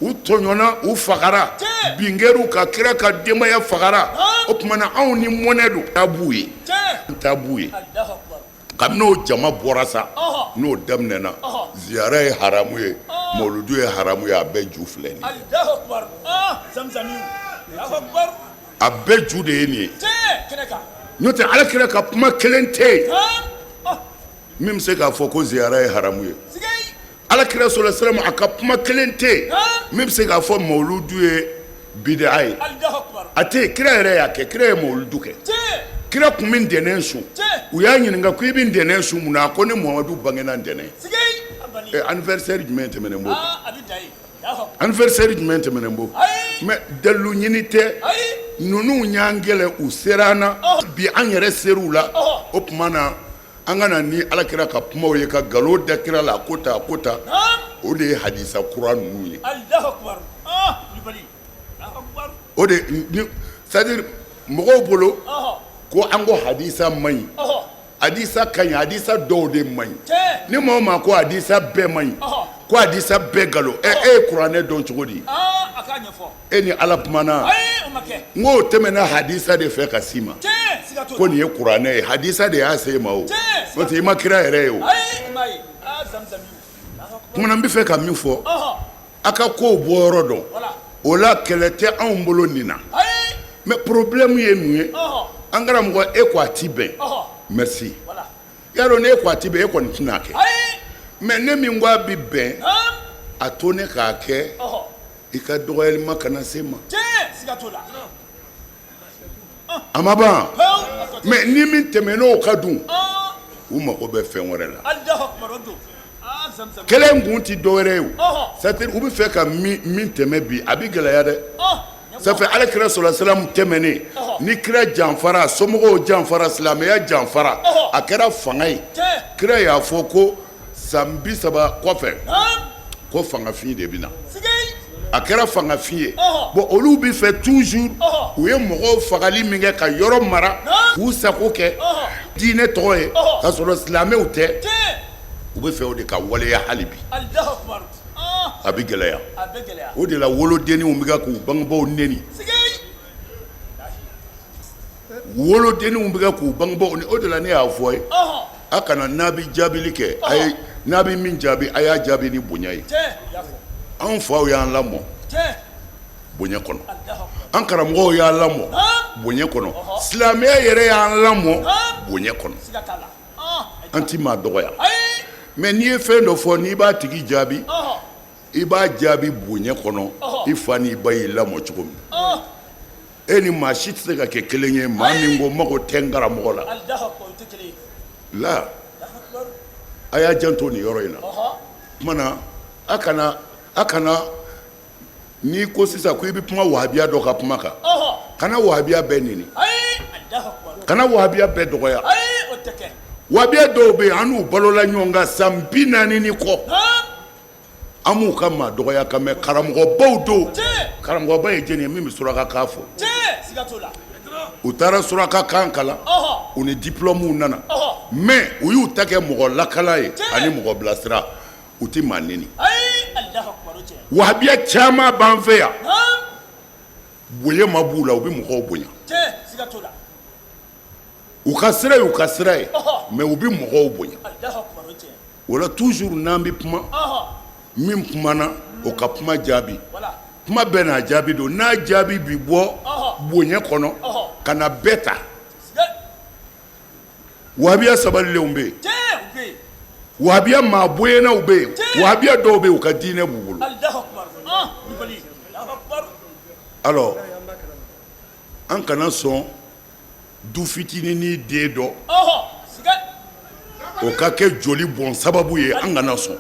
u tɔɲɔna, u fagara, bin kɛr'u kan, kira ka denbaya fagara. O tuma na anw ni mɔnɛ don, taa b'u ye, taa b'u ye. Kabini o jama bɔra sa, n'o daminɛna, ziyara ye haramu ye, mawuludu ye haramu ye, a bɛɛ ju filɛ nin ye. A bɛɛ ju de ye nin ye. N'o tɛ, Ala kira ka kuma kelen tɛ yen min bɛ se k'a fɔ ko ziyara ye haramu ye. Ala kira sallallahu alaihi wasallam, a ka kuma kelen tɛ yen min bɛ se k'a fɔ mawuludu ye bid'a ye. A tɛ yen. Kira yɛrɛ y'a kɛ, kira ye mawuludu kɛ. Kira tun bɛ ntɛnɛn sun. U y'a ɲininka ko i bɛ ntɛnɛn sun mun na? A ko ne Muhamadu bangena ntɛnɛn. Anniversaire jumɛn tɛmɛnen b'o anniversaire jumɛn tɛmɛnen b'o? Mais dalilu ɲini tɛ. Ninnu y'an kɛlɛ, u sera an na bi, an yɛrɛ ser'u la. O tuma na an ka na ni Ala kira ka kumaw ye ka nkalon da kira la ko ta ko ta, o de ye hadisa kura ninnu ye. O de, c'est-à-dire mɔgɔw bolo ko an ko hadisa man ɲi. Hadisa ka ɲi, hadisa dɔw de man ɲi. Ni maa o maa ko hadisa bɛɛ man ɲi, ko hadisa bɛɛ nkalon, ɛ, e ye kuranɛ dɔn cogo di? E ni Ala kumana n k'o tɛmɛna hadisa de fɛ ka s'i ma ko nin ye kuranɛ ye hadisa de y'a se i ma o n'o tɛ i ma kira yɛrɛ ye o tuma na n bɛ fɛ ka min fɔ a ka kow bɔyɔrɔ dɔn o la kɛlɛ tɛ anw bolo nin na mais problème ye mun ye an karamɔgɔ e ko a ti bɛn merci y'a dɔn ne ko a ti bɛn e kɔni tɛna kɛ mais ne min ko a bi bɛn a to ne k'a kɛ i ka dɔgɔyalima kana se n ma a ma ban mais ni min tɛmɛn'o kan dun u mago bɛ fɛn wɛrɛ la kɛlɛ in kun tɛ dɔwɛrɛ ye o c'est à dire u bɛ fɛ ka min tɛmɛ bi a bɛ gɛlɛya dɛ ça fait ala kira sɔrɔ salamu tɛmɛnen ni kira janfara somɔgɔw janfara silamɛya janfara a kɛra fanga ye kira y'a fɔ ko san 30 kɔfɛ ko fangafin de bɛ na a kɛra fangafin ye bon olu bɛ fɛ toujours u ye mɔgɔw fagali min kɛ ka yɔrɔ mara k'u sago kɛ diinɛ tɔgɔ ye ka sɔrɔ silamɛw tɛ u bɛ fɛ o de ka waleya hali bi a bɛ gɛlɛya o de la wolodenninw bɛ ka k'u bangebaw neni wolodenninw bɛ ka k'u bangebaw o de la ne y'a fɔ ye a kana n'a bɛ jaabili kɛ a ye n'a bɛ min jaabi a y'a jaabi ni bonya ye anw faw y'an lamɔ bonya kɔnɔ an karamɔgɔw y'an lamɔ bonya kɔnɔ silamɛya yɛrɛ y'an lamɔ bonya kɔnɔ an ti maa dɔgɔya mais n'i ye fɛn dɔ fɔ n'i b'a tigi jaabi i b'a jaabi bonya kɔnɔ i fa n'i ba y'i lamɔ cogo min e ni maa si tɛ se ka kɛ kelen ye maa min ko mago tɛ n karamɔgɔ la la a y'a janto nin yɔrɔ in na tuma na a kana a kana n'i ko sisan ko i bɛ kuma wahabiya dɔ ka kuma kan kana wahabiya bɛɛ neni kana wahabiya bɛɛ dɔgɔya wahabiya dɔw bɛ yen an n'u balola ɲɔgɔn kan san 40 ni kɔ an m'u ka maa dɔgɔya kan mɛn karamɔgɔbaw don karamɔgɔba ye jɔni ye min bɛ surakakan fɔ u taara surakakan kalan u ni diplôme nana mais u y'u ta kɛ mɔgɔ lakalan ye ani mɔgɔ bilasira u tɛ maa neni wahabiya caman b'an fɛ yan bonya ma b'u la u bɛ mɔgɔw bonya u ka sira y'u ka sira ye mais u bɛ mɔgɔw bonya o la toujours n'an bɛ kuma min kumana o ka kuma jaabi kuma bɛɛ n'a jaabi don n'a jaabi bi bɔ bonya kɔnɔ ka na bɛɛ ta wahabiya sabalilenw bɛ yen wahabiya maa bonyanaw bɛ yen wahabiya dɔw bɛ yen u ka diinɛ b'u bolo alors an kana sɔn du fitinin den dɔ o ka kɛ joli bɔn sababu ye an kana sɔn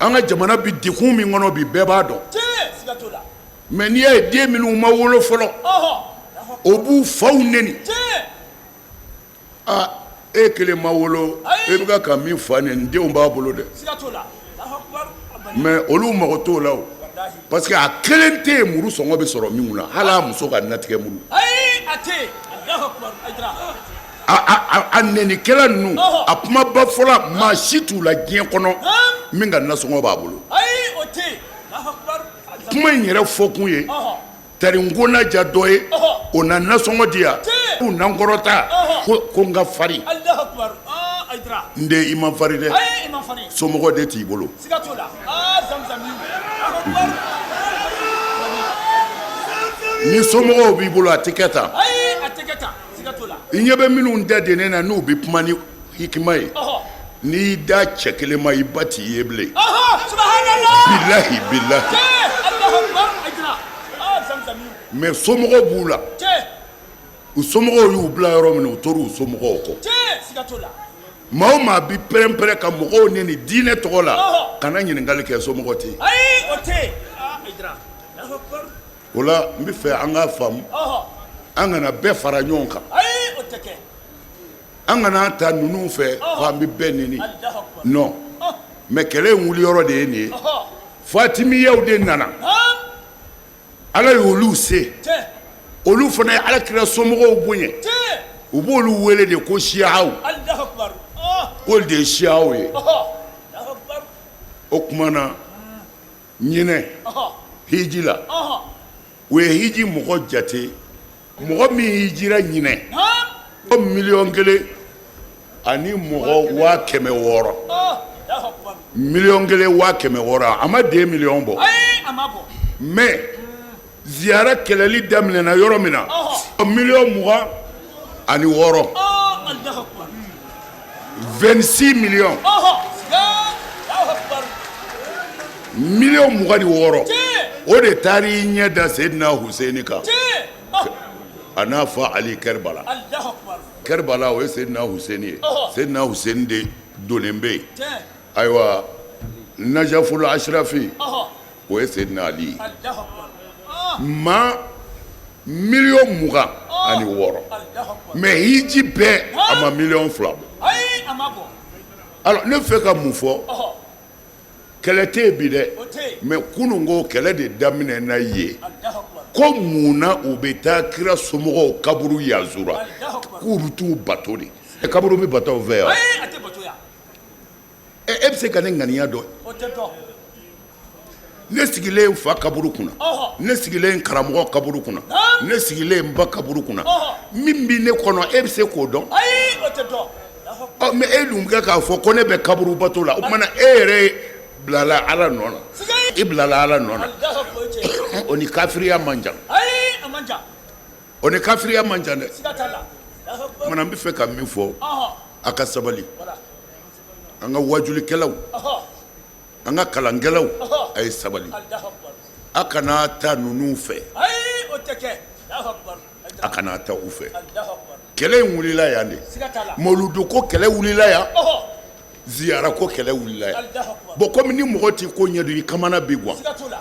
an ka jamana bɛ degun min kɔnɔ bi bɛɛ b'a dɔn mais n'i y'a ye den minnu ma wolo fɔlɔ o b'u faw neni aa e kelen ma wolo e bɛ ka min fa neni denw b'a bolo dɛ mais olu mago t'o la o parce que a kelen tɛ yen muru sɔngɔ bɛ sɔrɔ min na hali a muso ka natigɛ muru a nɛnikɛla ninnu a kumaba fɔla maa si t'u la diɲɛ kɔnɔ min ka nasɔngɔ b'a bolo kuma in yɛrɛ fɔkun ye tari n ko na ja dɔ ye o na nasɔngɔ di yan k'u na kɔrɔta ko n ka farin n den i man farin dɛ somɔgɔ de t'i bolo ni somɔgɔw b'i bolo a tɛ kɛ tan i ɲɛ bɛ minnu da dennen na n'u bɛ kuma ni hikima ye n'i y'i da cɛ kelen ma i ba t'i ye bilen bilahi bilahi mais somɔgɔw b'u la u somɔgɔw y'u bila yɔrɔ min u tor'u somɔgɔw kɔ maa o maa bi pɛrɛnpɛrɛn ka mɔgɔw neni diinɛ tɔgɔ la kana ɲininkali kɛ somɔgɔ tɛ yen o la n bɛ fɛ an k'a faamu an kana bɛɛ fara ɲɔgɔn kan An kana ta ninnu fɛ ko an bɛ bɛɛ neni non mais kɛlɛ in wuli yɔrɔ de ye nin ye fatimiyaw de nana ala y'olu se olu fana ye ala kira somɔgɔw bonya u b'olu wele de ko siyaw k'olu de ye siyaw ye o tuma na ɲinɛ Hiji la, u ye hiji mɔgɔ jate, mɔgɔ min hijira ɲinɛ, ko 1 miliyɔn ani mɔgɔ 600 000, 1,6 miliyɔn, a ma 2 miliyɔn bɔ. Mais ziyara kɛlɛli daminɛna yɔrɔ min na, 26 miliyɔn, 26 millions, 26 miliyɔn, o de taara i ɲɛ da Seydina Huseyini kan a n'a fa Ali Kɛribala. Kɛribala, o ye Seydina Huseyini ye. Seydina Huseyini de donnen bɛ yen. Ayiwa, Najaful Ashrafi, o ye Seydina Ali ye. Maa 26 miliyɔn, mais hiji bɛɛ, a ma 2 miliyɔn bɔ. Alors, ne fɛ ka mun fɔ? Kɛlɛ tɛ yen bi dɛ, mais kunun ko kɛlɛ de daminɛna yen, ko mun na u bɛ taa kira somɔgɔw kaburu yazura, k'u bɛ t'u bato de? Kaburu bɛ bato aw fɛ yan? E bɛ se ka ne ŋaniya dɔn? Ne sigilen fa kaburu kunna, ne sigilen karamɔgɔ kaburu kunna, ne sigilen ba kaburu kunna, min bɛ ne kɔnɔ, e bɛ se k'o dɔn? Mais e dun kɛ k'a fɔ ko ne bɛ kaburu bato la, o tuma na e yɛrɛ bilala Ala nɔ na, i bilala Ala nɔ na. O ni kafiriya man jan, o ni kafiriya man jan dɛ. Tuma n bɛ fɛ ka min fɔ, a ka sabali. An ka wajulikɛlaw, an ka kalankɛlaw, a ye sabali, a kana ta ninnu fɛ, a kana ta u fɛ. Kɛlɛ in wulila yan de, mawuludu ko kɛlɛ wulila yan, ziyara ko kɛlɛ wulila yan. Bon, komi ni mɔgɔ t'i ko ɲɛdɔn, i kamana bi gan.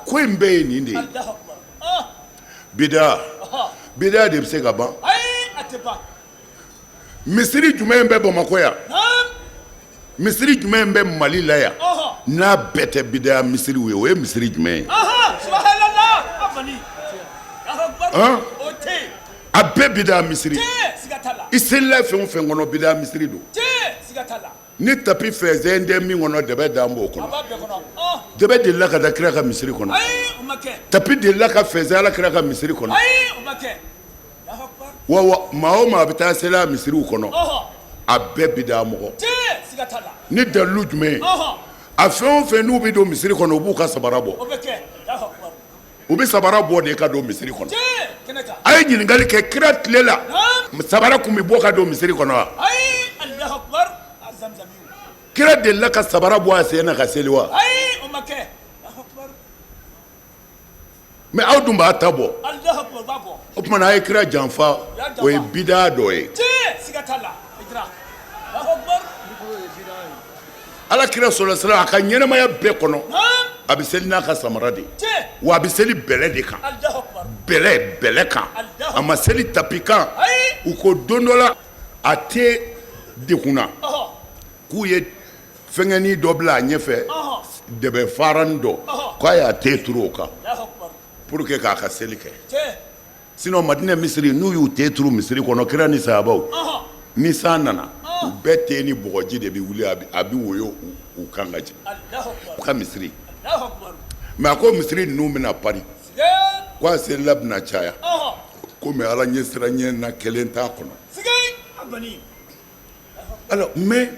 Ko in bɛɛ ye nin de ye, bida. Bida de bɛ se ka ban. Misiri jumɛn bɛ Bamakɔ yan, misiri jumɛn bɛ Mali la yan, n'a bɛɛ tɛ bida misiriw ye? O ye misiri jumɛn ye? A bɛɛ bida misiri. I selila fɛn o fɛn kɔnɔ, bida misiri don. Ni tapi fɛnsɛn tɛ min kɔnɔ, dɛbɛ d'an b'o kɔnɔ. Dɛbɛ delila ka da kira ka misiri kɔnɔ? Tapi delila ka fɛnsɛn Ala kira ka misiri kɔnɔ? Wa wa, maa o maa bɛ taa seli a misiriw kɔnɔ, a bɛɛ bida mɔgɔ. Ni dalilu jumɛn ye? A fɛn o fɛn n'u bɛ don misiri kɔnɔ, u b'u ka sabara bɔ. U bɛ sabara bɔ de ka don misiri kɔnɔ. A ye ɲininkali kɛ, kira tile la, sabara tun bɛ bɔ ka don misiri kɔnɔ wa? Kira delila ka sabara bɔ a sen na ka seli wa? Mais aw dun b'a ta bɔ. O tuma na a ye kira janfa, o ye bida dɔ ye. Ala kira sɔrɔ sira a ka ɲɛnamaya bɛɛ kɔnɔ, a bɛ seli n'a ka samara de, wa a bɛ seli bɛlɛ de kan, bɛlɛ, bɛlɛ kan. A ma seli tapi kan. U ko don dɔ la, a tɛ degunna, k'u ye fɛngɛnin dɔ bila a ɲɛfɛ, dɛbɛ farani dɔ, k'a y'a te turu o kan pour que k'a ka seli kɛ. Sinon Madinɛ misiri, n'u y'u te turu misiri kɔnɔ, kira ni sahabaw, ni san nana, u bɛɛ te ni bɔgɔji de bɛ wuli, a bɛ woyo u kan ka jigin u ka misiri. Mais a ko misiri ninnu bɛna pari, ko a selila bɛna caya, komi Ala ɲɛ sira ɲɛ na kelen t'a kɔnɔ. Alors, mais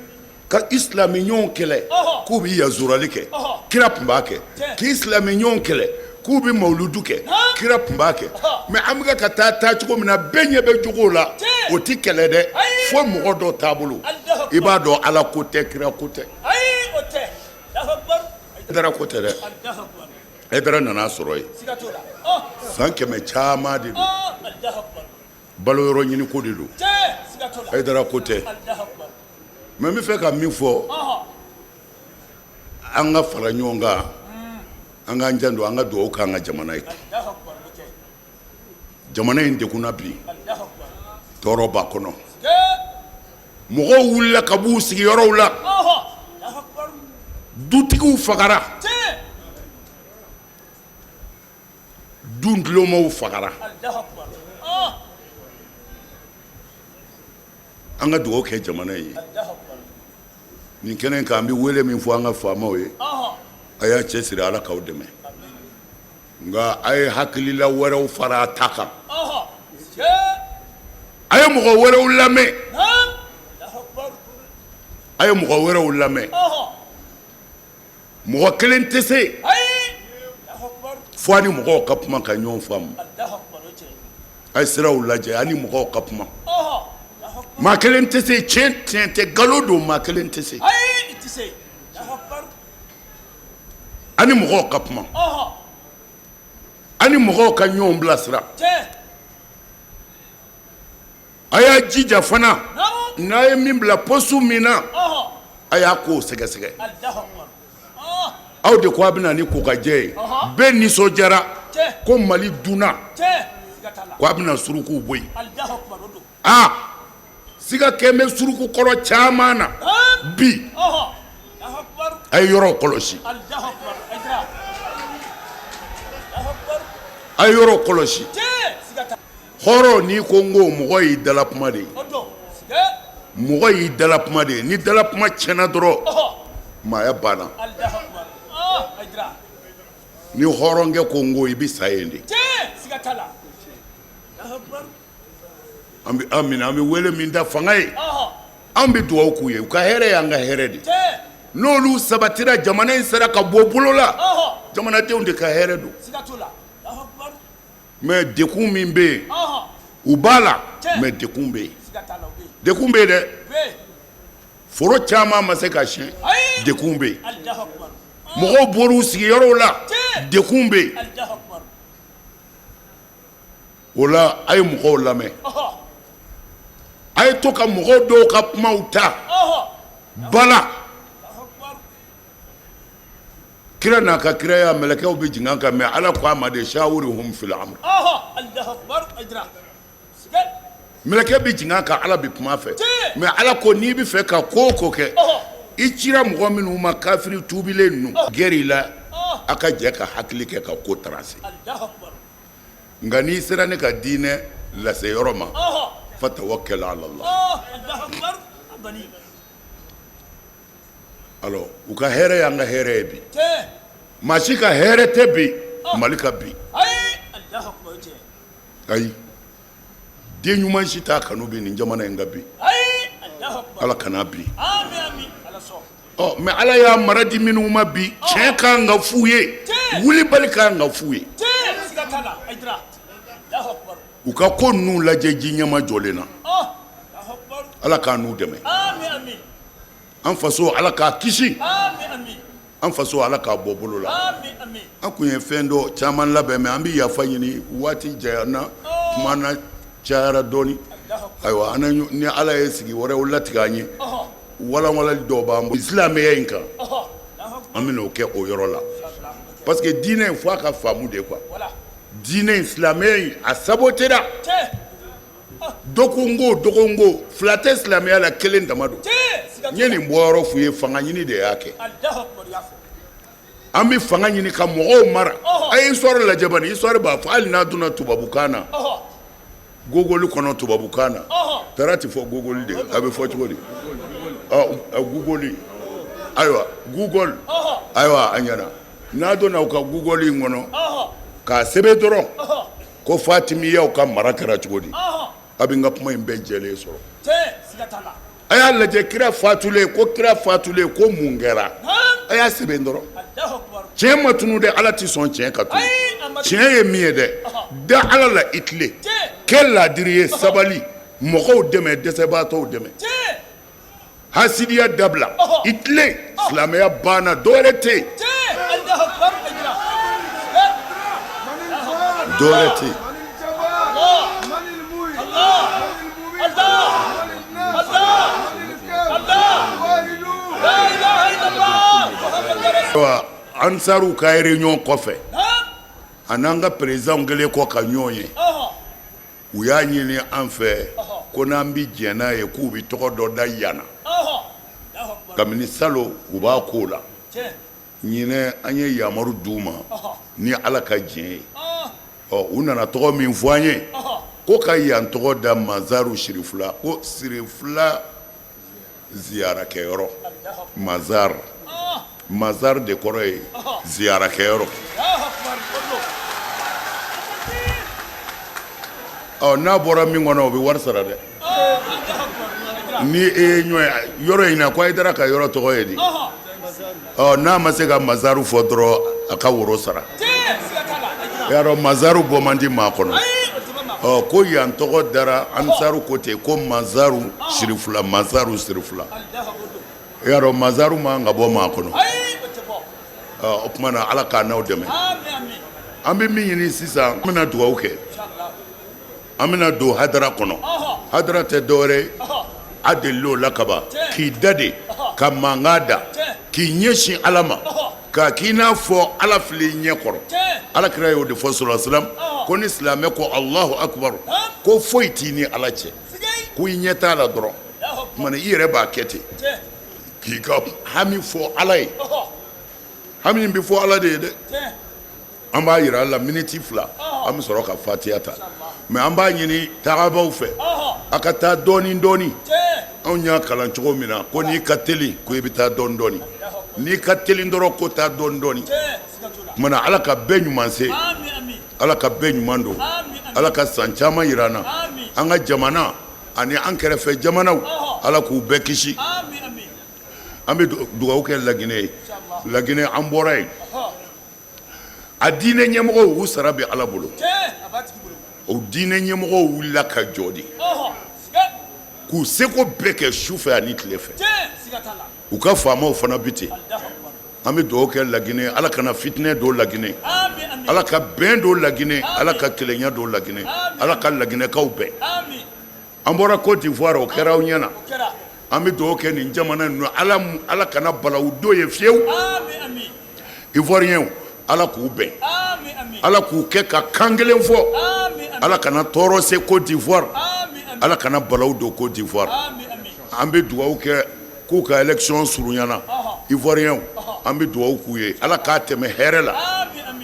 ka silamɛ ɲɔgɔn kɛlɛ k'u bɛ yazurali kɛ, kira tun b'a kɛ. K'i silamɛ ɲɔgɔn kɛlɛ k'u bɛ mawuludu kɛ, kira tun b'a kɛ. Mais an bɛ ka taa taa cogo min na, bɛɛ ɲɛ bɛ jogow la, o tɛ kɛlɛ dɛ, fo mɔgɔ dɔ taabolo, i b'a dɔn Ala ko tɛ, kira ko tɛ, Hayidara ko tɛ dɛ. Hayidara nana sɔrɔ yen san 100 caman de don, balo yɔrɔ ɲini ko de don, Hayidara ko tɛ. Mais n bɛ fɛ ka min fɔ, an ka fara ɲɔgɔn kan, an k'an janto, an ka dugawu k'an ka jamana ye. Jamana in degunna bi, tɔɔrɔ b'a kɔnɔ. Mɔgɔw wulila ka b'u sigiyɔrɔw la, dutigiw fagara, du tulomaw fagara. An ka dugawu kɛ jamana ye. Nin kɛnɛ kan, an bɛ wele min fɔ an ka faamaw ye, a y'a cɛ siri, Ala k'aw dɛmɛ. Nka a ye hakilila wɛrɛw fara a ta kan, a ye mɔgɔ wɛrɛw lamɛn, a ye mɔgɔ wɛrɛw lamɛn. Mɔgɔ kelen tɛ se fo a ni mɔgɔw ka kuma ka ɲɔgɔn faamu. A ye siraw lajɛ, a ni mɔgɔw ka kuma. Maa kelen tɛ se, tiɲɛ tiɲɛ tɛ, nkalon don, maa kelen tɛ se. A ni mɔgɔw ka kuma, a ni mɔgɔw ka ɲɔgɔn bilasira. A y'a jija fana, n'a ye min bila poste min na, a y'a k'o sɛgɛsɛgɛ. Aw de ko a bɛ na ni kokajɛ ye, bɛɛ nisɔndiyara ko Mali dunna, ko a bɛna surukuw bɔ yen. Aa, siga kɛn bɛ suruku kɔrɔ caman na bi, a ye yɔrɔw kɔlɔsi, a ye yɔrɔw kɔlɔsi. Hɔrɔn, n'i ko n ko mɔgɔ y'i dala kuma de ye, mɔgɔ y'i dala kuma de ye. Ni dala kuma tiɲɛna dɔrɔn, maaya banna. Ni hɔrɔnkɛ ko n ko, i bɛ sa yen de. An bɛ an minɛ, an bɛ wele min da fanga ye, an bɛ dugawu k'u ye, u ka hɛrɛ y'an ka hɛrɛ de. N'olu sabatira, jamana in sera ka bɔ bolo la, jamanadenw de ka hɛrɛ don. Mais dekun min bɛ yen, u b'a la, mais dekun bɛ yen, dekun bɛ yen dɛ. Foro caman ma se ka siyɛn, dekun bɛ yen. Mɔgɔw bɔra u sigiyɔrɔw la, dekun bɛ yen. O la, a ye mɔgɔw lamɛn, a ye to ka mɔgɔw dɔw ka kumaw ta bala. Kira n'a ka kiraya, mɛlɛkɛw bɛ jigin a kan, mais Ala ko a ma de shawirhum fil amr. Mɛlɛkɛ bɛ jigin a kan, Ala bɛ kuma a fɛ, mais Ala ko n'i bɛ fɛ ka ko o ko kɛ, i cira mɔgɔ minnu ma, kafiri tuubilen ninnu, gɛrɛ i la, a ka jɛ ka hakili kɛ ka ko tracer. Nka n'i sera ne ka diinɛ lase yɔrɔ ma, fatawakkal ala Allah. Alors u ka hɛrɛ y'an ka hɛrɛ ye bi. Maa si ka hɛrɛ tɛ bi Mali ka bin. Ayi, den ɲuman si t'a kanu bi nin jamana in ka bin. Ala kana bin. Ɔ mais Ala y'a mara di minnu ma bi, tiɲɛ ka kan ka f'u ye, wulibali ka kan ka f'u ye. U ka ko ninnu lajɛ ji ɲɛmajɔlen na. Ala k'an n'u dɛmɛ. An faso, Ala k'a kisi, an faso, Ala k'a bɔ bolo la. An tun ye fɛn dɔ caman labɛn, mais an bɛ yafa ɲini, waati janyana, kuma na cayara dɔɔnin. Ayiwa, ni Ala ye sigi wɛrɛw latigɛ an ye, walanwalali dɔw b'an bolo silamɛya in kan, an bɛna o kɛ o yɔrɔ la, parce que diinɛ in, fo a ka faamu de quoi. Diinɛ in, silamɛya in, a sabotera. Dɔgɔkunko dɔgɔkunko fila tɛ silamɛya la, kelen dama don. N ye nin bɔyɔrɔ f'u ye, fanga ɲini de y'a kɛ. An bɛ fanga ɲini ka mɔgɔw mara. A ye histoire lajɛ bani, histoire b'a fɔ. Hali n'a donna tubabukan na, Google kɔnɔ, tubabukan na, tara tɛ fɔ Google de, a bɛ fɔ cogo di? Google, ayiwa, Google, ayiwa, a ɲɛna. N'a donna u ka Google in kɔnɔ k'a sɛbɛn dɔrɔn ko Fatimiyaw ka mara kɛra cogo di, a bɛ n ka kuma in bɛɛ jɛlen sɔrɔ. A y'a lajɛ, kira fatulen ko, kira fatulen ko mun kɛra, a y'a sɛbɛn dɔrɔn. Tiɲɛ ma tunu dɛ, Ala tɛ sɔn tiɲɛ ka tunu. Tiɲɛ ye min ye dɛ, da Ala la, i tilen, kɛ laadiri ye, sabali, mɔgɔw dɛmɛ, dɛsɛbaatɔw dɛmɛ, hasidiya dabila, i tilen, silamɛya banna, dɔwɛrɛ tɛ yen, dɔwɛrɛ tɛ yen. Ansaruw ka réunion kɔfɛ, a n'an ka président kɛlen kɔ ka ɲɔgɔn ye, u y'a ɲini an fɛ ko n'an bɛ jɛn n'a ye, k'u bɛ tɔgɔ dɔ da yan na. Kabini salon u b'a ko la. Ɲinɛ an ye yamaru d'u ma ni Ala ka diɲɛ ye. Ɔ, u nana tɔgɔ min fɔ an ye, ko ka yan tɔgɔ da Mazaru Sirifila, ko Sirifila ziyarakɛyɔrɔ. Mazar, Mazar de kɔrɔ ye ziyarakɛyɔrɔ. Ɔ, n'a bɔra min kɔnɔ, o bɛ wari sara dɛ. Ni e ye ɲɔgɔn ye yɔrɔ in na, ko Hayidara ka yɔrɔ tɔgɔ ye di? Ɔ, n'a ma se ka mazaru fɔ dɔrɔn, a ka woro sara. I y'a dɔn, mazaru bɔ man di maa kɔnɔ. Ɔ, ko yan tɔgɔ dara ansaru ko ten, ko mazaru sirifula, mazaru sirifula. I y'a dɔn, mazaru man ka bɔ maa kɔnɔ. O tuma na, Ala k'an n'aw dɛmɛ. An bɛ min ɲini sisan, an bɛna dugawu kɛ, an bɛna don hadara kɔnɔ. Hadara tɛ dɔwɛrɛ ye, a delil'o la kaban, k'i da de ka mankan da, k'i ɲɛsin Ala ma, k'a k'i n'a fɔ Ala filɛ i ɲɛ kɔrɔ. Ala kira y'o de fɔ sɔlɔ salam, ko ni silamɛ ko Alahu akubaru, ko foyi t'i ni Ala cɛ, ko i ɲɛ t'a la dɔrɔn. Tuma i yɛrɛ b'a kɛ ten, k'i ka hami fɔ Ala ye. Hami bɛ fɔ Ala de ye dɛ. An b'a jira a la miniti 2, an bɛ sɔrɔ ka fatiya ta. Mais an b'a ɲini tagabaw fɛ, a ka taa dɔɔnin dɔɔnin. Anw y'a kalan cogo min na, ko n'i ka teli, ko i bɛ taa dɔɔnin dɔɔnin. N'i ka teli dɔrɔn, ko taa dɔɔnin dɔɔnin. Tuma na, Ala ka bɛɛ ɲuman se, Ala ka bɛɛ ɲuman don, Ala ka san caman jira an na. An ka jamana ani an kɛrɛfɛ jamanaw, Ala k'u bɛɛ kisi. An bɛ dugawu kɛ Laginɛ ye. Laginɛ, an bɔra yen. A diinɛ ɲɛmɔgɔw, u sara bɛ Ala bolo. O diinɛ ɲɛmɔgɔw wulila ka jɔ de, k'u seko bɛɛ kɛ su fɛ ani tile fɛ. U ka faamaw fana bi ten. An bɛ dugawu kɛ Laginɛ, Ala kana fitinɛ don Laginɛ, Ala ka bɛn don Laginɛ, Ala ka kelenya don Laginɛ, Ala ka Laginɛkaw bɛn. An bɔra Côte d'Ivoire, o kɛra aw ɲɛ na. An bɛ dugawu kɛ nin jamana ninnu, Ala kana balawu don ye fiyewu. Ivoiriens, Ala k'u bɛn, Ala k'u kɛ ka kan kelen fɔ. Ala kana tɔɔrɔ se Côte d'Ivoire, Ala kana balawu don Côte d'Ivoire. An bɛ dugawu kɛ k'u ka élection surunyana. Ivoiriens, an bɛ dugawu k'u ye, Ala k'a tɛmɛ hɛrɛ la,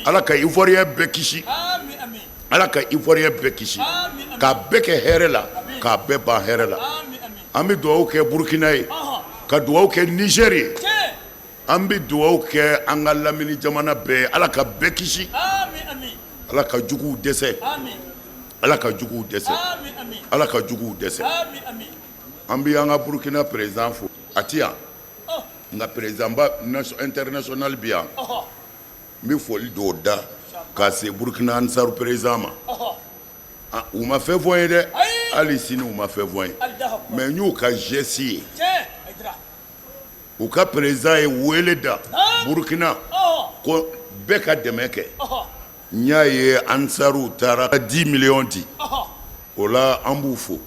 Ala ka Ivoirien bɛɛ kisi, Ala ka Ivoirien bɛɛ kisi, k'a bɛɛ kɛ hɛrɛ la, k'a bɛɛ ban hɛrɛ la. An bɛ dugawu kɛ Burukina ye, ka dugawu kɛ Niger ye. An bɛ dugawu kɛ an ka lamini jamana bɛɛ ye, Ala ka bɛɛ kisi, Ala ka juguw dɛsɛ, Ala ka juguw dɛsɛ, Ala ka juguw dɛsɛ. An bɛ an ka Burukina président fo, a tɛ yan nka président ba international bi yan. N bɛ foli dɔw da k'a se Burukina Ansaru président ma. U ma fɛn fɔ n ye dɛ, hali sini u ma fɛn fɔ n ye, mais n y'u ka geste ye. U ka président ye wele da Burukina ko bɛɛ ka dɛmɛ kɛ. N y'a ye Ansaru taara 10 millions di o la. An b'u fo,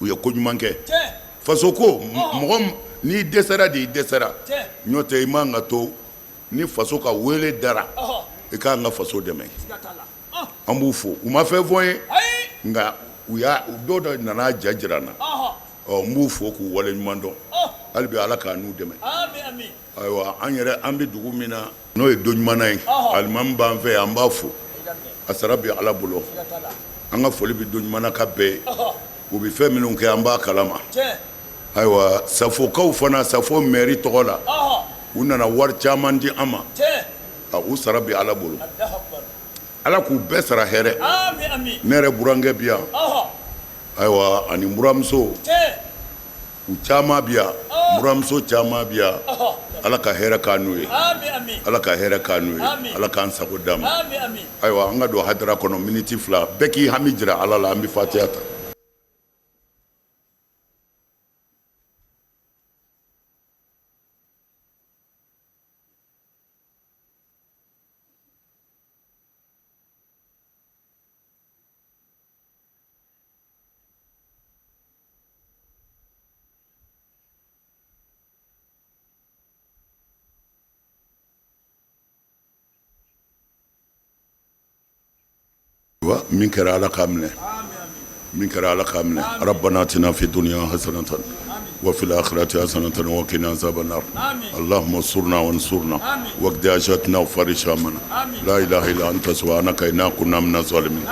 u ye ko ɲuman kɛ. Faso ko, mɔgɔ n'i dɛsɛra de, i dɛsɛra. N'o tɛ, i man ka to ni faso ka wele dara, i k'an ka faso dɛmɛ. An b'u fo. U ma fɛn fɔ n ye, nka u y'a dɔw dɔ nana ja jira n na. Ɔ, n b'u fo k'u wale ɲuman dɔn. Hali bi, Ala k'a n'u dɛmɛ. Ayiwa, an yɛrɛ, an bɛ dugu min na, n'o ye Doɲumana ye, alimami b'an fɛ, an b'a fo, a sara bɛ Ala bolo. An ka foli bɛ Doɲumana ka bɛɛ ye. U bɛ fɛn minnu kɛ, an b'a kalama. Ayiwa, Safokaw fana, Safo mairie tɔgɔ la, u nana wari caman di an ma. U sara bɛ Ala bolo, Ala k'u bɛɛ sara hɛrɛ. Ne yɛrɛ burankɛ bi yan, ayiwa, ani buramuso, u caman bi yan, buramuso caman bi yan. Ala ka hɛrɛ k'an n'u ye, Ala ka hɛrɛ k'an n'u ye, Ala k'an sago d'an ma. Ayiwa, an ka don hadara kɔnɔ miniti 2, bɛɛ k'i hami jira Ala la. An bɛ fatiya ta. Min kɛra, Ala k'a minɛ. Min kɛra, Ala k'a minɛ. Rabbana atina fi dunya hasanatan wa fil akhirati hasanatan wa qina azaban nar. Allahumma ansurna wa ansurna waqdi hajatna wa farij hammana. La ilaha illa anta subhanaka inna kunna minaz zalimin.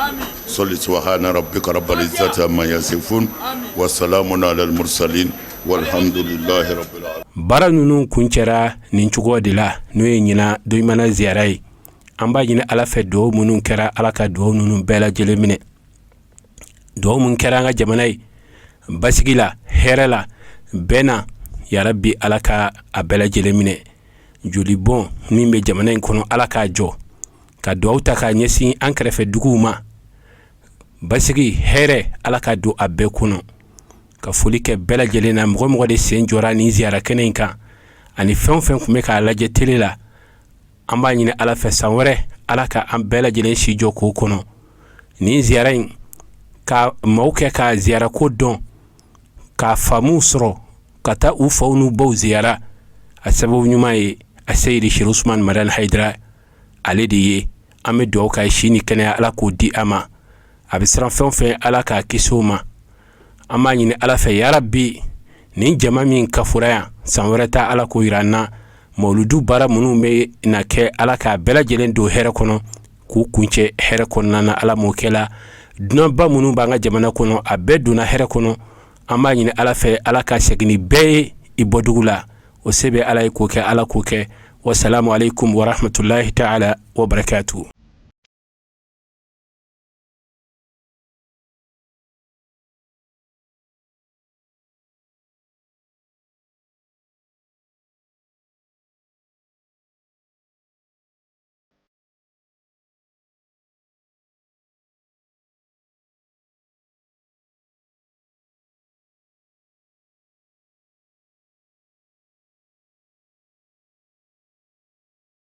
Salli subhana rabbika rabbil izzati amma yasifun wa salamun alal mursalin walhamdulillahi rabbil alamin. Baara ninnu kuncɛra nin cogo de la, n'o ye ɲinan Doɲumana ziyara ye. An b'a ɲini Ala fɛ, dugawu minnu kɛra, Ala ka dugawu ninnu bɛɛ lajɛlen minɛ. Dugawu mun kɛra an ka jamana ye basigi la, hɛrɛ la, bɛn na, yarabi Ala ka a bɛɛ lajɛlen minɛ. Jolibɔn min bɛ jamana in kɔnɔ, Ala k'a jɔ. Ka dugawu ta k'a ɲɛsin an kɛrɛfɛ duguw ma, basigi, hɛrɛ, Ala ka don a bɛɛ kɔnɔ. Ka foli kɛ bɛɛ lajɛlen na, mɔgɔ mɔgɔ de sen jɔra nin ziyara kɛnɛ in kan ani fɛn o fɛn tun bɛ k'a lajɛ tele la, an b'a ɲini Ala fɛ san wɛrɛ Ala ka an bɛɛ lajɛlen si jɔ k'o kɔnɔ. Nin ziyara in ka maaw kɛ ka ziyara ko dɔn, ka faamu sɔrɔ, ka taa u faw n'u baw ziyara, a sababu ɲuman ye a Seyidi Serifu Usumani Madani Hayidara ale de ye. An bɛ dugawu k'a ye, si ni kɛnɛya Ala k'o di a ma. A bɛ siran fɛn o fɛn, Ala k'a kisi o ma. An b'a ɲini Ala fɛ yarabi, nin jama min kafora yan, san wɛrɛ ta Ala k'o yira an na. Mawuludu baara minnu bɛ na kɛ, Ala k'a bɛɛ lajɛlen don hɛrɛ kɔnɔ, k'u kuncɛ hɛrɛ kɔnɔna na. Ala m'o kɛla. Dunanba minnu b'an ka jamana kɔnɔ, a bɛɛ donna hɛrɛ kɔnɔ. An b'a ɲini Ala fɛ, Ala ka segin ni bɛɛ ye i bɔdugu la. O se bɛ Ala ye k'o kɛ, Ala k'o kɛ. Wasalamu aleykum warahmatulahi taala wabarakatuhu.